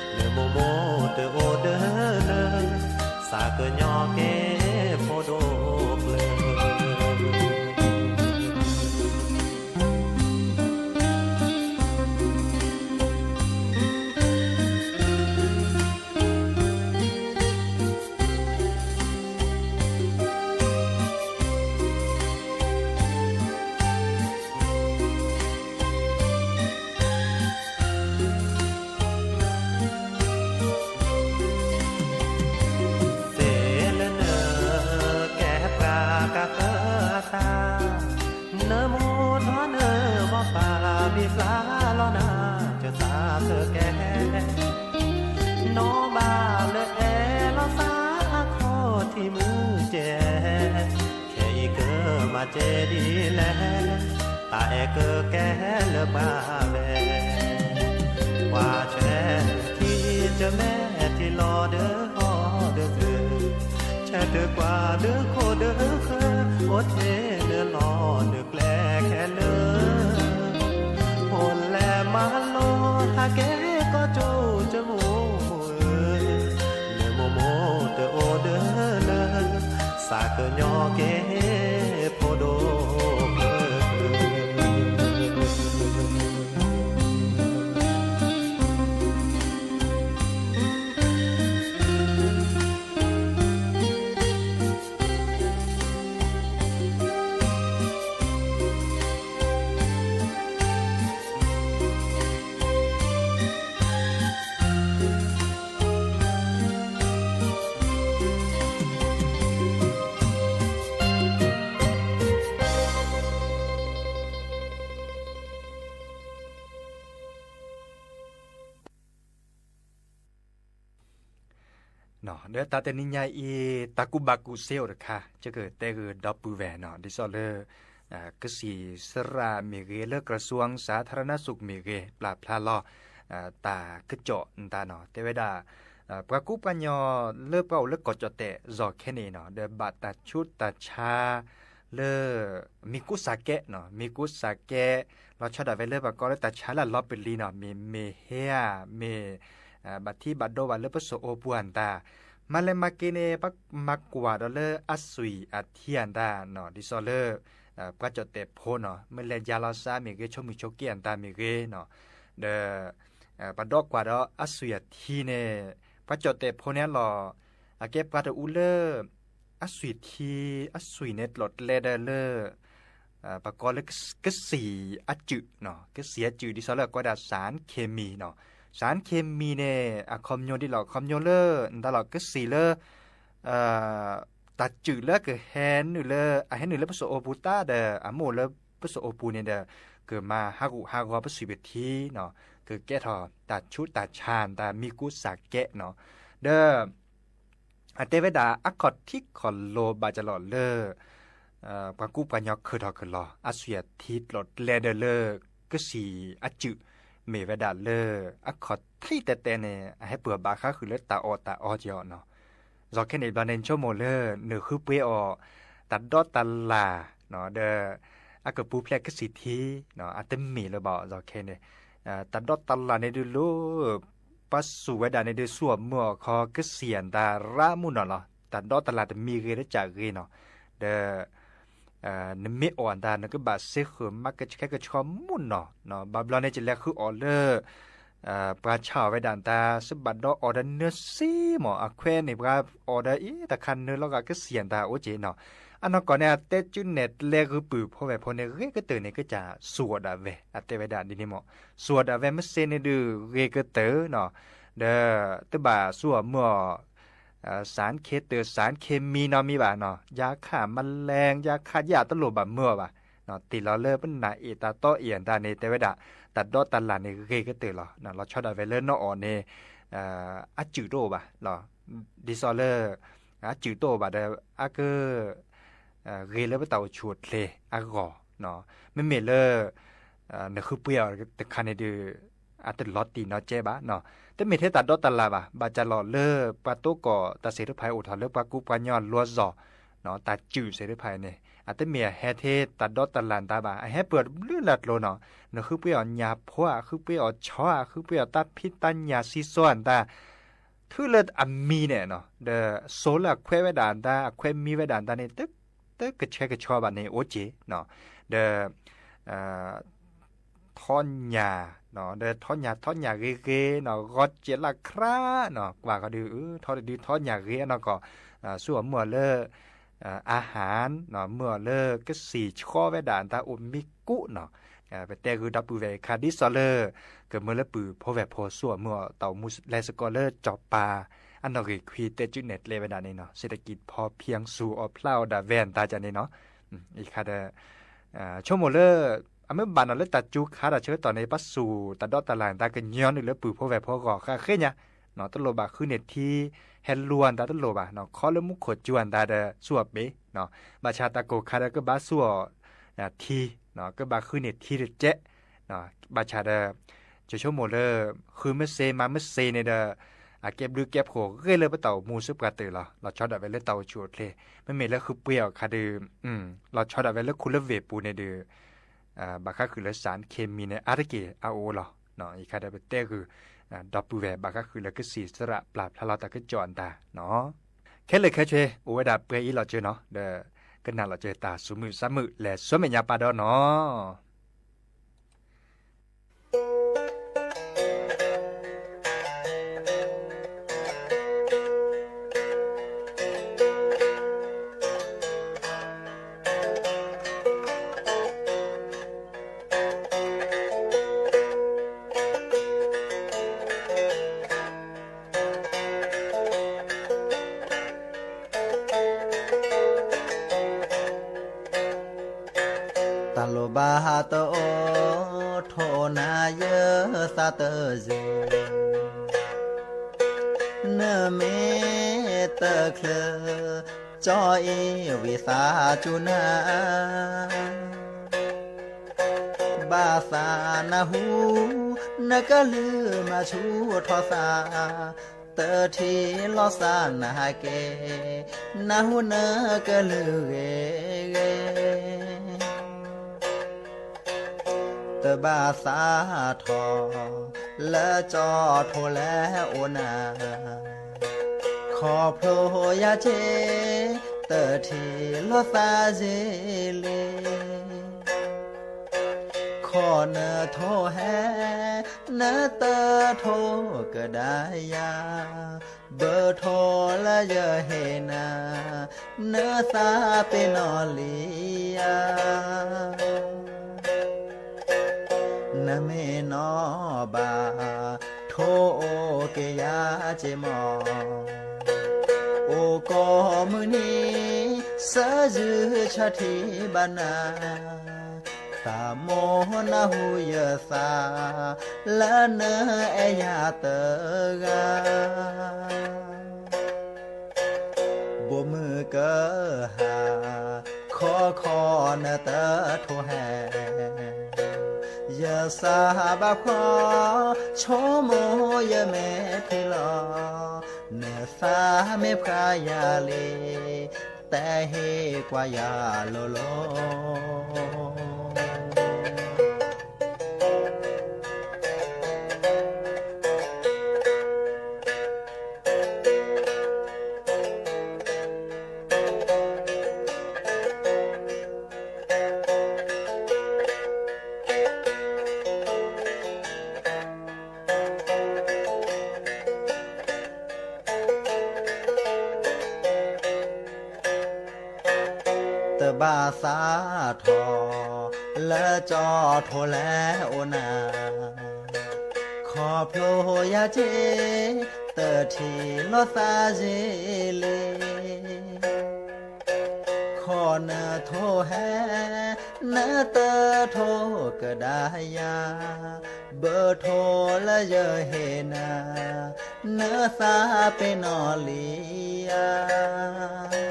လၢမိၢ်မိၢ်တအိၣ်ဒၢလၢ သးကညီၤက့ၤဖိဒိၣ်ကျၢၤ စ့လၢနကဲပှၤကဃၢအတၢ်, နမူထီၣ်နဘီပာ်ဘံၣ်ပျၢ်လီၤနၤ ကသးစၢၤကဲ နီၢ်ဘၣ်လၢအဲၣ်လီၤသးအခီၣ်ထံးမုၢ်ကဲ, ခဲအံၤကမၤက့ၤဒ်လဲၣ်, တၢ်အဲၣ်ကကဲလၢပှၤဝဲ, ကွၢ်ထွဲနထံၣ်ကမဲထံလီၤဒၢဟီၣ်ဒၢသၢ, ဆဲးထွဲကွၢ်ဒၢခိၣ်ဒၢဃၢ, အိၣ်ထဲနလီၢ်နကျဲခဲလၢာ် အိၣ်လဲၤမၤလိဟးက့ၤကီၢ်ကၠိကမိၢ်မိၢ်ဧၢ, လၢမိၢ်မိၢ်တအိၣ်ဒၢလၢ သးကညီၤက့ၤဖိဒိၣ်ကျၢၤ ဒီးတၢ်တနံၤညါအံၤ တၢ်ကူၣ်ဘၣ်ကူၣ်သ့အိၣ်တခါ ယကတဲဂ့ၤဒီပုၢ်ဝဲၢ်နီၤ ဒ်သိးလၢ ကသံၣ်သရၣ်မ့ၢ်ဂ့ၤ လၢ กระทรวงสาธารณสุข မ့ၢ်ဂ့ၤ ပျၢ်ဖျါလီၤ တၢ်ကစီၣ်နတၢ်နီၤ တဲဝဲဒၣ် ပှၤကူပှၤညီလၢပှၤအိၣ်လၢကီၢ်ကၠီၣ်တဲၣ် ယီၤခဲန့ၣ်နီၤ ဒီးဘၣ်တၢ်ဆူးတၢ်ဆါ လၢ မ့ၢ်ကူစးကဲနီၤ မ့ၢ်ကူစးကဲ လီၤဆီဒၣ်ဝဲလၢပှၤကိးလၢတၢ်ဆါလၢအလီၤပလံၤနီၤ မ့ၢ်မ့ၢ်ဟဲဧါ မ့ၢ် ဘၣ်ထံဘၣ်ဒိဘၣ်လၢပစိာ်အိၣ်ပူၤအတၢ် မၤလဲၤမၤက့ၤန့ၣ် ပမၤကွၢ်ဒီးလၢအသွံၣ်အထံအတၢ်နီၤ ဒ်သိးလၢ ပှၤကၠီၣ်တဲၣ်ဖိနီၤ မ့ၢ်လဲၤယါလီၤစါမ့ၢ်ဂ့ၤ ဆိမိၣ်ဆိက့အတၢ်မ့ၢ်ဂ့ၤနီၤ ဒီး ပှၤဒီးကွၢ်ဒီးအသွံၣ်အထံန့ၣ် ပှၤကၠီၣ်တဲၣ်ဖိန့ၣ်လီၤ အကဲပှၤတအူလၢ အသွံၣ်ထံ အသွံၣ်န့ၣ် တလီၤကျဲဒီးလၢ ပှၤကိးလၢ ကသံၣ်အစုၣ် ကသံၣ်အစုၣ် ဒ်သိးလၢအကိးဝဲဒၣ် สารเคมีနီၤ สารเคมีန့ၣ် အခီပညီဒ်လီၤ အခီပညီလၢ နတၢ်လီၤ ကသံၣ်လၢ တၢ်စုၣ်လၢကဟဲနုာ်လၢ အဟဲနုာ်လၢပစိာ်အိၣ်ပူၤတၢ်ဒီး အမ့ၢ်အိၣ်လၢပစိာ်အိၣ်ပူၤန့ၣ်ဒီး ကမၤဟးဂူာ်ဟးဂီၤပသွံၣ်ပထံနီၤ ကကဲထီၣ်တၢ်ဆူးတၢ်ဆါ တၢ်မ့ၢ်ကူစးကဲနီၤ ဒီး အတဲဝဲဒၣ်အခီၣ်ထံးခီၣ်လိၤဘၣ်ကလီၤလၢ ပှၤကူပှၤညီခၢၣ်ထီၣ်ခၢၣ်လီၤ အသွံၣ်အထံတလီၤကျဲဒီးလၢ ကသံၣ်အစုၣ် မ့ၢ်ဝဲဒၣ်လၢ အခီၣ်ထံးတဲတဲန့ၣ် အဟဲပှၤဘၣ်ဃးဃုာ်လၢတၢ်အီၣ်တၢ်အီက့ၤအီၤနီၤ ယီၤခဲန့ၣ်ဘျီန့ၣ် နဆိကမိၣ်လၢ နဃုပှ့ၤအီၤ တၢ်ဒီတၢ်လၣ် ဒီး အကပူၤဖျဲးကသံၣ်ထံ အတမ့ၢ်လၢၤဘၣ်အီၤ ယီၤခဲန့ၣ် တၢ်ဒီတၢ်လၣ်န့ၣ်ဒုးလၢ ပှၤစူၢ်ဝဲဒၣ်န့ၣ်ဒုး စူၢ်အီၣ်မုာ်အီၣ်ခီ ကသံၣ်အတၢ်ရၢမုၢ်နီၤလီၤ တၢ်ဒီတၢ်လၣ်တမံၤဂ့ၤလၢကဂ့ၤနီၤ ဒီး နမ့ၢ်အီၣ်အတၢ် နကဘၣ်စ့ဃၢၤမးကဆှဲကဆှီမုၢ်နီၤ ဘၣ်ဘျီန့ၣ် ကလဲၤဃုအီၣ်လၢ ပှၤဆါအီၣ်ဝဲဒၣ်တၢ် စ့ဘၣ်ဒီးအီၣ်ဒီးနၢစ့မး အခွဲးန့ၣ် ပှၤအီၣ်ဒီးအံၤတခါနၢလီၤဂာ်ကစံၣ်တၢ်အိၣ်က့ၤနီၤ. အနီၢ်ကီၢ်န့ၣ် အတဲကၠူနဲၣ်ကျဲဂုာ်ပုၢ်ဖိဝဲၢ်ဖိန့ၣ် ဂ့ၤကတၢၢ်န့ၣ် ကစၢ်စူၢ်အီၤဒၣ်ဝဲ အတဲဝဲဒၣ်ဒ်န့ၣ်မး. စူၢ်အီၤဒၣ်ဝဲမ့ၢ်စ့န့ၣ်ဒုး ဂ့ၤကတၢၢ်နီၤ. ဒီးတဘၣ်စူၢ်အီၤမုၢ်အီၤ สารเคมี တၢ် สารเคมี နီတမံၤဘၣ်နီၤ, ยาฆ่าแมลง ยาฆ่าหญ้า တလိၣ်ဘၣ်မုၢ်အီၤဘၣ်. တ့ၢ်လီၤလၢပနၢ်အ့ၣ်တၢ်တီအ့ၣ်အတၢ်န့ၣ် တဲဝဲဒၣ် တၢ်ဒီတၢ်လၣ်န့ၣ်ဂ့ၤကတၢၢ်လီၤ. လီၤဆီဒၣ်ဝဲလၢနအီၣ်န့ၣ် အစုၣ်တအိၣ်ဘၣ်လီၤ. ဒ်သိးလၢ အစုၣ်တအိၣ်ဘၣ်ဒီး အက ဂ့ၤလၢပတၢ်အိၣ်ဆူၣ်အိၣ်ချ့အဂီၢ်, မ့မ့ၢ်လၢ နဃုပှ့ၤအီၤတခါန့ၣ်ဒုး အတလီၤတံၢ်နီတစဲးဘၣ်. တမ့ၢ်ထဲတၢ်ဒီတၢ်လၣ်ဘၣ်, ဘၣ်ဆၣ်လီၤလၢပှၤတိကီၢ်တၢ်သ့ၣ်တဖၣ်အိၣ်ထီၣ်လၢပှၤကူပှၤကညီအလိၤအသိး, တၢ်စုၣ်သ့ၣ်တဖၣ်အံၤန့ၣ် အတမ့ၢ်အဟဲထဲတၢ်ဒီတၢ်လၣ်တၢ်ဘၣ်, အဟဲပၢၢ်တဘျုးလၢ်ကျိၤနီၤ. နဃုပှ့ၤအီၤညၣ်ဖိဧါ, ဃုပှ့ၤအီၤဆီဧါ, ဃုပှ့ၤအီၤတၢ်ဖံးတၢ်ညၣ် စံၣ်စိဧါတၢ် ထုးလၢအမံၤန့ၣ်နီၤ, ဒီးစိလၢအခွဲးဝဲဒၣ်တၢ် အခွဲးမံဝဲဒၣ်တၢ်န့ၣ် တကဆှဲကဆှီဘၣ်န့ၣ် အိၣ်က့ၤ. ဒီး ထီညၣ်, ဒီးထီညၣ် ထီညၣ်ဂ့ၤဂ့ၤနီၤ, ဂီၤစဲးလၢခရါနီၤ, ကွၢ်ဃီဒုး ထီတဒုထီညၣ်ဂ့ၤအနီၢ်ကီၢ်, စူၢ်အီၤမုၢ်အီၤလၢ อาหารနီၤ, မုၢ်အီၤလၢကစံၣ်ဆှီဝဲဒၣ်တၢ်အိၣ်မံကိးနီၤ. ပတဲဂုာ်ဒီပုၢ်ဝဲၢ်အခါ ဒ်သိးလၢ ကမၢလၢပုၢ်ဖိဝဲၢ်ဖိစူၢ်အီၤမုၢ်အီၤ တၢ်အိၣ်မူလဲၤစ့ၢ်ကီးလၢစီၤပၤ အနီၣ်ဂံၢ်ခွံတဲကၠူနဲၣ်ကျဲဝဲဒၣ်န့ၣ်နီၤ, เศรษฐกิจพอเพียง စူၢ်အီၣ်ဖျါအီၣ်ဒၣ်ဝဲအတၢ်န့ၣ်နီၤ. အံၤခါဒီး ဆိကမိၣ်လၢ အမ့ၢ်ဘၣ်နီၤလၢတၢ်စူၤခါတၢ်ဆၢကတီၢ်န့ၣ် ပစူၢ်တၢ်ဒီတၢ်လၣ်တၢ်ကညီနုာ်လၢပုၢ်ဖိဝဲၢ်ဖိအဂီၢ်ဃၣ်ဃ့ညါ, တလိၣ်ဘၣ်ဃုန့ၢ်ထံ ဟဲလူၤအတၢ်တလိၣ်ဘၣ်, ခီလၢမူခိၣ်စူၤအတၢ်ဒီးစူၢ်အီၤပ့ၤ, ဘၣ်ဆၣ်တၢ်ကိၢ်ခါဒီးကဘၣ်စူၢ်အီၤ ထံ, ကဘၣ်ဃုန့ၢ်ထံတကဲး, ဘၣ်ဆၣ်ဒီး ယဆိကမိၣ်လၢ ဃုမ့ၢ်စ့မၤမ့ၢ်စ့န့ၣ်ဒီး အကဲဘျုးကဲဖှိၣ်ဂ့ၤလၢပတၢ်အိၣ်မူစ့ၢ်ကီးတၢ်လီၤ. လီၤဆီဒၣ်ဝဲလၢတၢ်အိၣ်ဆူၣ်အိၣ်ချ့, မ့မ့ၢ်လၢဃုပှ့ၤအီၤခါဒီး လီၤဆီဒၣ်ဝဲလၢခူလၢဝ့ၢ်ပူၤန့ၣ်ဒီး ဘၣ်ဃးဃုာ်လၢ สารเคมี န့ၣ် အါတက့ၢ်အအိၣ်လီၤ. အံၤခါဒီးပတဲဂုာ် ဒီပုၢ်ဝဲၢ် ဘၣ်ဃးဃုာ်လၢကစံၣ်သရၣ်ပျၢ်ဖျါလီၤတၢ်ကစီၣ်အတၢ်နီၤ. ခဲလၢာ်ခဲဆ့ အိၣ်ဝဲဒၣ်ပှဲၤအံၤလီၤစၢၤနီၤ, ဒီးကနၣ်လီၤစၢၤတၢ်သူၣ်မုာ်သးမုာ် လဲၤဆူမဲာ်ညါပာ်ဒီးနီၤ. တၢ်လိၣ်ဘၣ်တအိၣ် ထိၣ်နၤယသးတယုၢ်, နမ့ၢ်တချုး ကၠီအံၤဝံသးစူၤနၤ ဘၣ်သးနၢ်ဟူ နကလုၢ်မၤဆူၣ်ထီၣ်သး, တထံၣ်လိာ်သးနၤက့ၤ, နၢ်ဟူနကလုၢ်ဂ့ၤဂ့ၤ တဘၣ်သးထီၣ် လၢကၠီထိၣ်လဲၤအိၣ်နၤ, ခီဖျိယၤက့ၤ တထံၣ်လိာ်သးစ့လံ, ခီနထိၣ်ဟဲ နတထိၣ်ကဒါယၤ, ဘၣ်ထိၣ်လၢယဟ့ၣ်နၤ နသးပ့ၤနီၣ်လံဧါ. နမ့ၢ်နီၢ်ဘၣ် ထိၣ်အိၣ်က့ၤယၤက့ၤမီၢ်, အိၣ်ကိးမုၢ်နံၤ ဆၢယုၢ်ဆၢထံၣ်ဘၣ်နၤ, သးမိၢ်နၢ်ဟူယသး လၢနအဲၣ်ယၤတဂၤ ဘိးမုၢ်ကဟၣ် ခီခီနတထိၣ်ဟဲ, ယစၢ်ဘၣ်ဖှီၣ် ဆိကမိၣ်ယမဲာ်ထံလီၤ, နသးမ့ၢ်ဖှါယၤလံ တဟ့ၣ်ကွၢ်ယၤလိၤလိၤ. တဘၣ်သးထီၣ် လၢကၠီထိလဲအိၣ်နၤ, ခီဖျိယၤက့ တထံၣ်လိာ်သးယံာ်လံ, ခီနထိဟဲ နတထိကဒါယၤ, ဘၢထိလၢယဟ့ၣ်နၤ, နသးပ့ၤနီၣ်လံဧါ.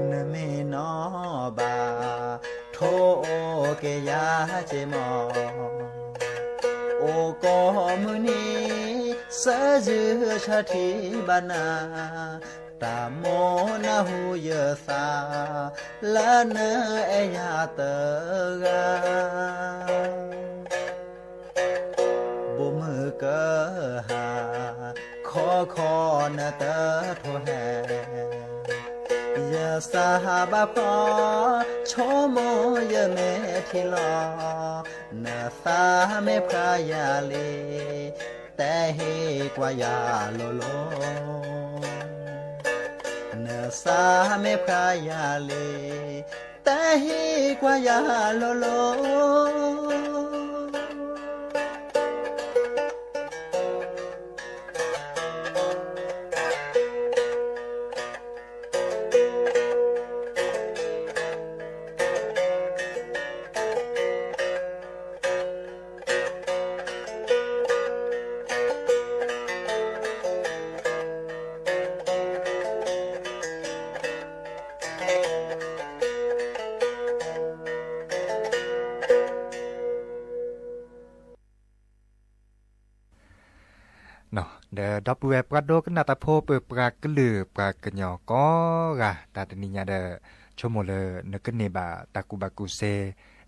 နမ့ၢ်နီၣ်ဘၣ် ထိအိၣ်က့ၤယၤက့မီၢ်, အိၣ်ကိးမုၢ်နံၤ ဆၢယုၢ်ဆၢထံၣ်ဘၣ်နၤ, တၢ်မိၣ်နၢ်ဟူယသး လၢနအဲၣ်ယၤတဂၤ. ဘိးမုၢ်ကဟၣ် ခီခီနတထိဟဲ, ယစၢ်ဘၣ်ဖီ ဆိကမိၣ်ယမ့ၢ်ထံၣ်လီၤ, နသးမ့ၢ်ဖျါယၤလံ တဲဟ့ၣ်ကွၢ်ယၤလိၤလိၤ, နသးမ့ၢ်ဖျါယၤလံ တဲဟ့ၣ်ကွၢ်ယၤလိၤလိၤ. ဒီးဒီပုၢ်ဝဲၢ်ပှၤဒိကနၣ်တၢ်ဖိ ပပှၤကလုာ်ပှၤကညီကိးဂၤ တၢ်တနံၤညါဒီး ဆိကမိၣ်လၢနကန့ၢ်ဘၣ်တၢ်ကူၣ်ဘၣ်ကူၣ်သ့,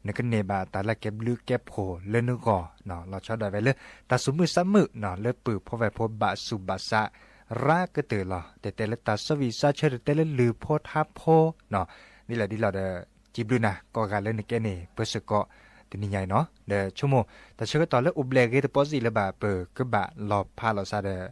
နကန့ၢ်ဘၣ်တၢ်လၢကဲဘျုးကဲဖှိၣ်လၢနဂီၢ်, လီၤဆီဒၣ်ဝဲလၢ တၢ်သူၣ်မုာ်သးမုာ် လၢပုၢ်ဖိဝဲၢ်ဖိဘၣ်ဆူးဘၣ်ဆါ ရၤကတၢၢ်လီၤ. တတဲလၢတၢ်သးဝံၣ်သးဆၢ တတဲလၢလုၢ်ဖိထါဖိ, ဒ်လဲၣ်ဒ်လဲၣ်ဒီး စံးဘျုးနၤကိးဂၤလၢနကဲန့ၣ် ပၢဆၢကီး တနံၤညါအံၤနီၤ, ဒီးဆိကမိၣ် တၢ်ဆၢကတီၢ်လၢအိၣ်ဘျဲၣ်ဂ့ၤတပီစံးလၢၤဘၣ် ပကဘၣ်လီၤဖးလီၤစးဒီး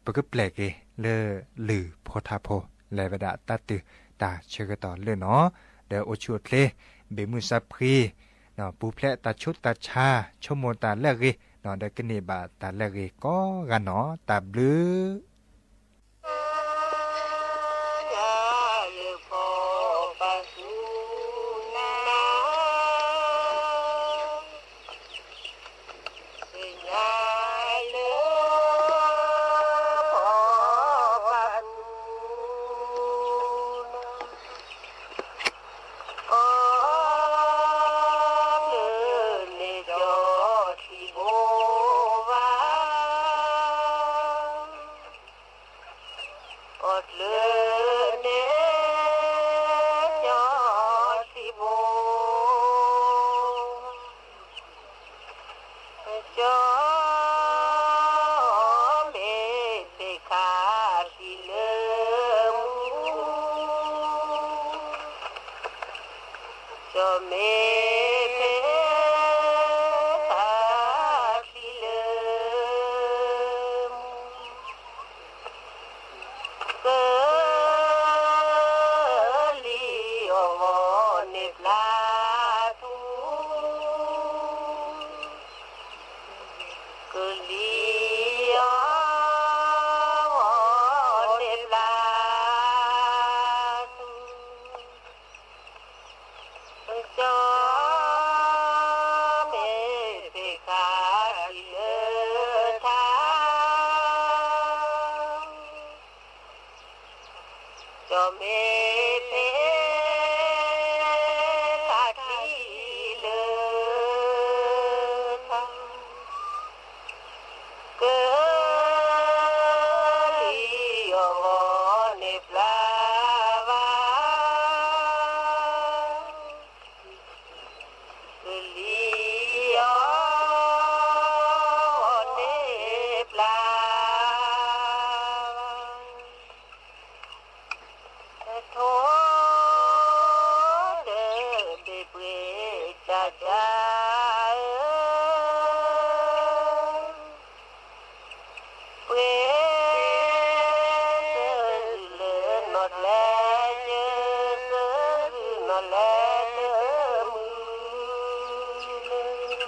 ပကပျဲၢ်က့ၤလၢလုၢ်ဖိထါဖိ လဲၤဝဲဒၣ်တၢ်တုၤတၢ်ဆၢကတီၢ်လၢနီၤ, ဒီးအိၣ်ဆူၣ်အိၣ်ချ့ ဘၣ်မုာ်သးဖှံ, ပူၤဖျဲးတၢ်ဆူးတၢ်ဆါ, ဆိကမိၣ်တၢ်လၢအဂ့ၤ, ဒီးကန့ၢ်ဘၣ်တၢ်လၢအဂ့ၤကိးဂၤနီၤ, တၢ်ဘျုး အီၣ်ကျၢၤန့ၣ် ကၠီထံဘိ, ကၠီမ့ၢ်ဖဲခါထံလၢမူ, ကၠီမ့ၢ်ဖဲခါထံလၢမူ, ကလံၤအီၣ်ဂီၤန့ၣ်ပျၢ်ထူ, ကလံၤအီၣ်ဂီၤန့ၣ်ပျၢ်ထူ, ကၠီမ့ၢ်ဖဲခါထံလၢထါ, ကၠီမ့ၢ်ဖဲခါထံလၢထါ, ကလံၤအီၣ်ဂီၤန့ၣ်ပျၢ်ဘၣ်, ကလံၤအီၣ်ဂီၤန့ၣ်ပျၢ်ဘၣ်, ထိ လဲၤတမုာ်လၢ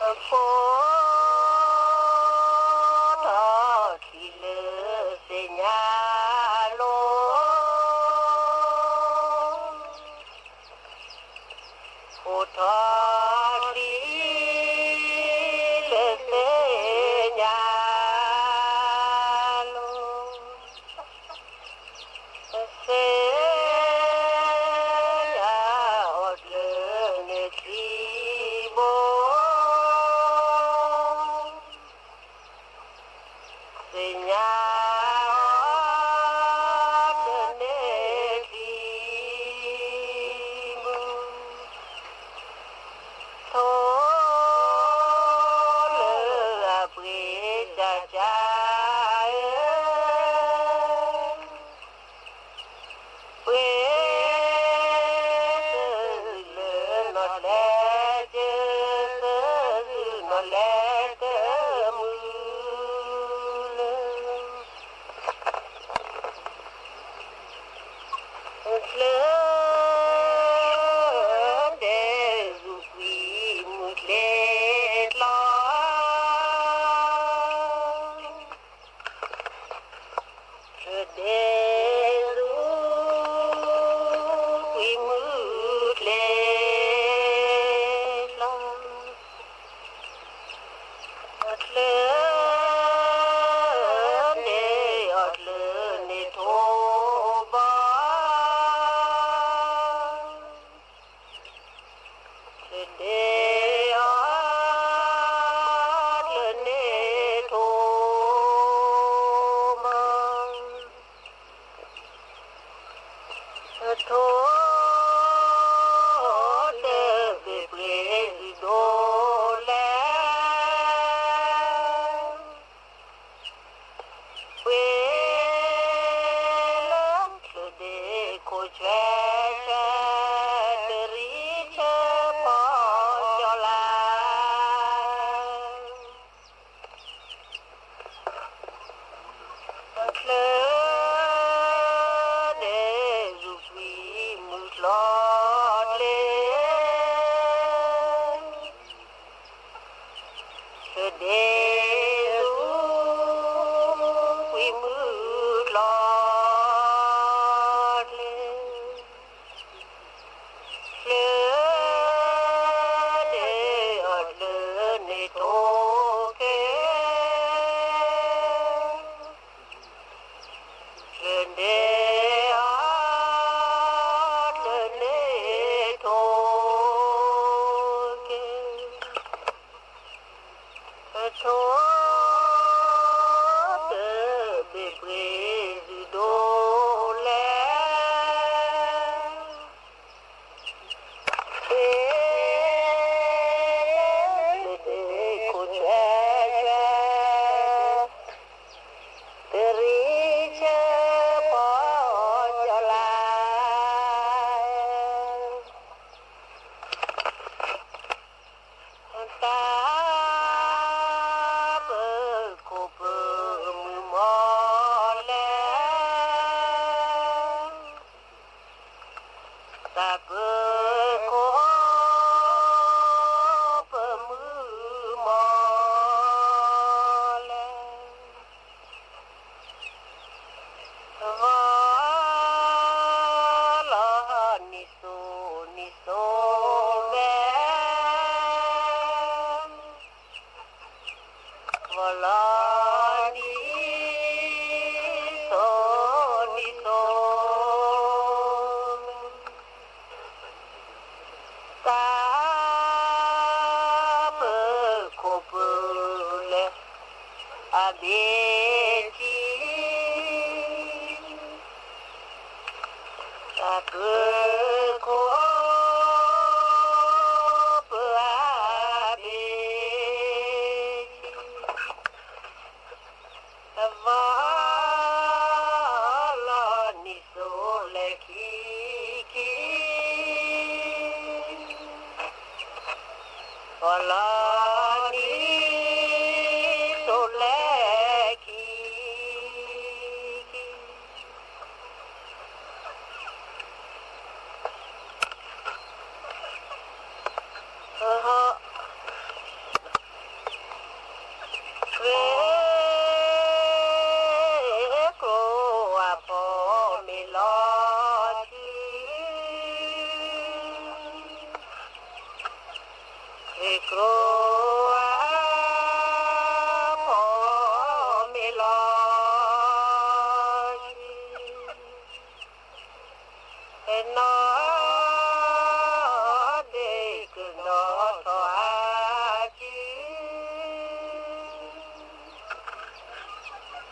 အဖိထီၣ်ထံလၢသ့ၣ်ညါလိၤ ဖိထီၣ်ထံလၢသ့ၣ်ညါလိၤ သ့ၣ်ညါအီၤလၢန့ၣ်ထံဘိ သ့ၣ်ညါအီၤလၢန့ၣ်ထံဘိ ထိလၢအပှ့ၤတၢ်ကၢ်အၢ ပှ့ၤသုလၢနီၢ်လဲၤကၢ သုသုနီၢ်လဲၤတမုာ်လၢ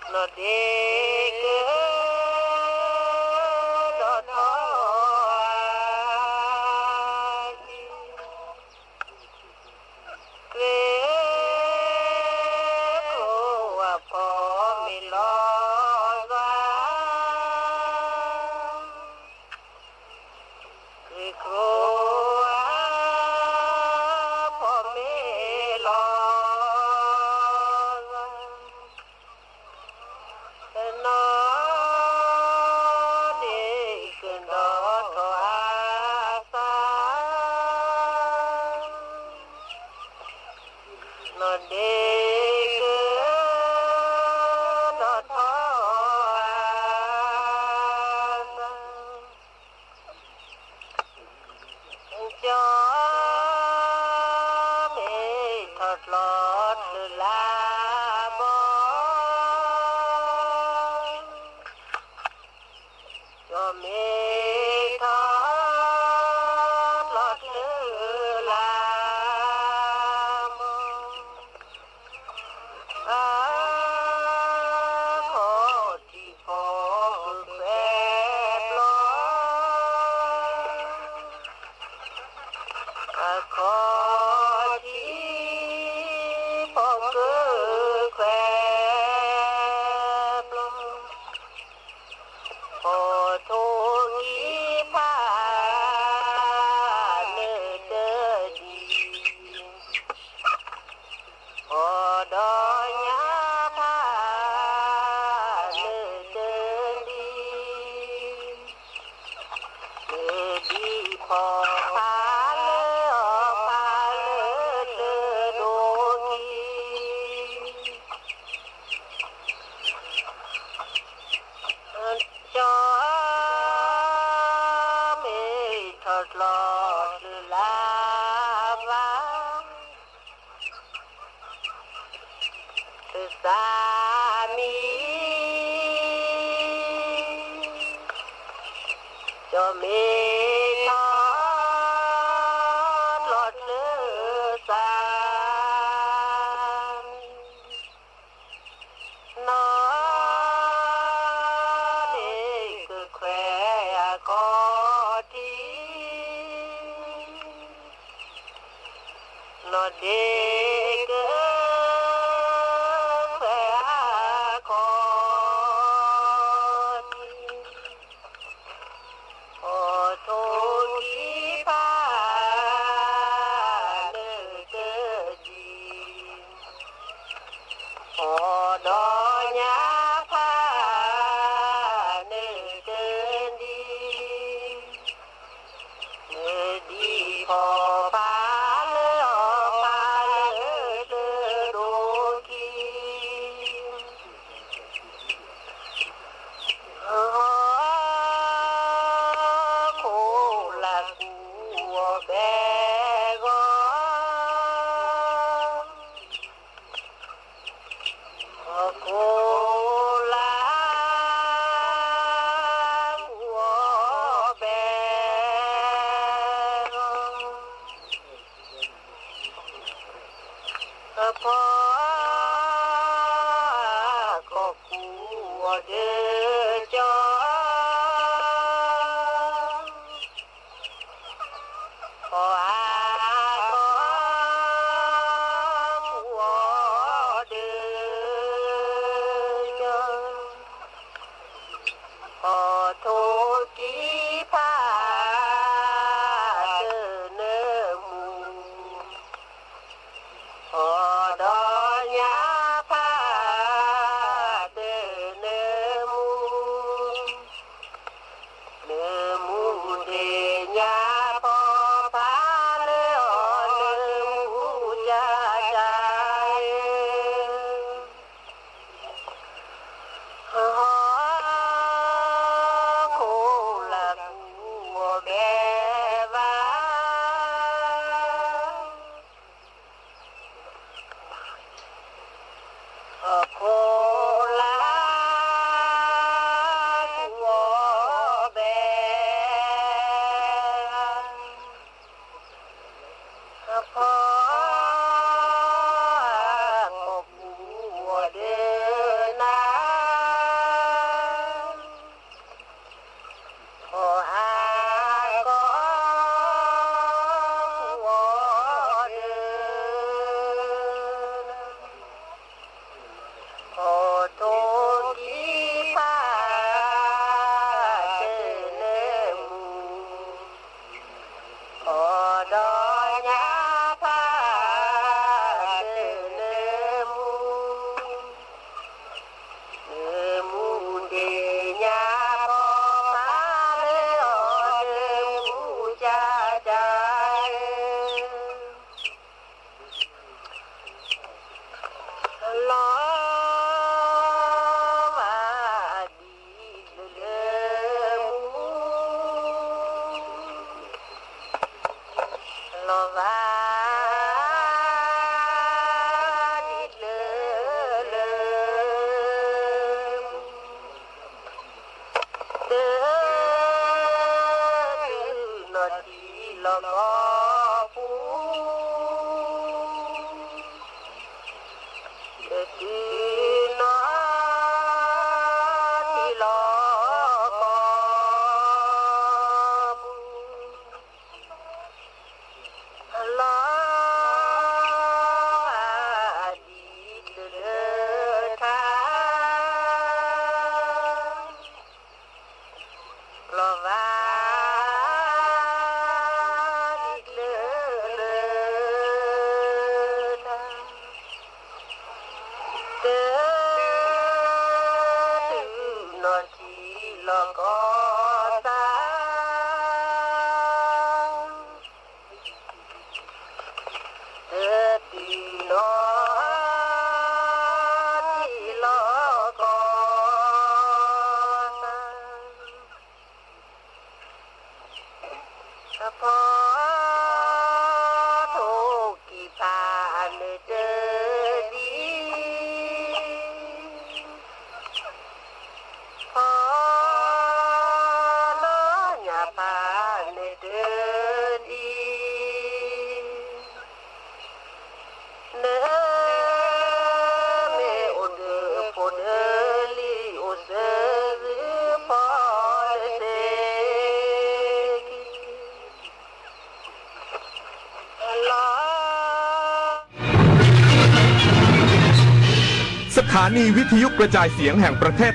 နီၢ်ဒ့ကဒီးထီၣ် က့ၤကိးဝဲဖီမ့ၤလီၤသွါ, က့ၤကိးဝဲဖီမ့ၤလီၤသွါ, နီၢ်ဒ့ကဒီးထီၣ်အသး နီၢ်ဒ့ကဒီးထီၣ်အသး, ကၠီမ့ၢ်ထီၣ်ကျီချုးလၢဘီ, ကၠီမ့ၢ်ထီၣ်ကျီချုးလၢဘီ, အခီၣ်ထံးဖီကခွဲးဘျီ, အခီၣ်ထံးဖီကခွဲးဘျီ, ဖီထိၣ်ကံဖး နၢၤတဒံး, ဖီဒီးညါဖး နၢၤတဒံး, နၢၤဒံးဖီဖးလၢအီၤဖးလၢတဒိၣ်ခံ ကၠီမ့ၢ်ထီၣ်ကျီချုးလၢဘီ, သးမံ, ကၠီမ့ၢ်ထီၣ်ကျီချုးသးမံ, နီၢ်ဒ့ကခွဲးအခီၣ်ထံး, နီၢ်ဒ့ကခွဲးအခီၣ်ထံး, ဖီထိၣ်ကံဖး နၢၤတဒံး, ဖီဒီးညါဖး နၢၤတဒံး, နၢၤဒံးဖီဖးလၢအီၤဖးလၢတဒိၣ်ခံ ဟီၣ်ခိၣ်လာ်ကူၣ်အီၤဘဲဂီၤ, ဟီၣ်ခိၣ်လာ်ကူၣ်အီၤဘဲဂီၤ, ဖီကီၢ်ကူၣ်အီၤဒၢကၠီ, ဖီအါကီၢ်ကူၣ်အီၤဒၢကၠီ, ဖီထိၣ်ကံဖး တနၢမူ, ဖီဒီးညါဖး တနၢမူ လီၤကီၢ်ပူၤ လီၤအဒံးတလၢထါ လီၤဘၣ်ဒံးတလၢလၢထါ တတုၤနီၢ်ထံလီၢ်ကီၢ်သး တတုၤနီၢ်ထံလီၢ်ကီၢ်သး ဖီထိၣ်ကံၢ်ဖးမ့ၢ်တဒံး ဖီလီၤညၣ်ဖးမ့ၢ်တဒံး နမ့ၢ်အိၣ်ဒီးဖိဒီးလံၤ အိၣ်စၢၤသုဖီတစ့ၢ်ကီး လီၤ สถานีวิทยุกระจายเสียงแห่งประเทศ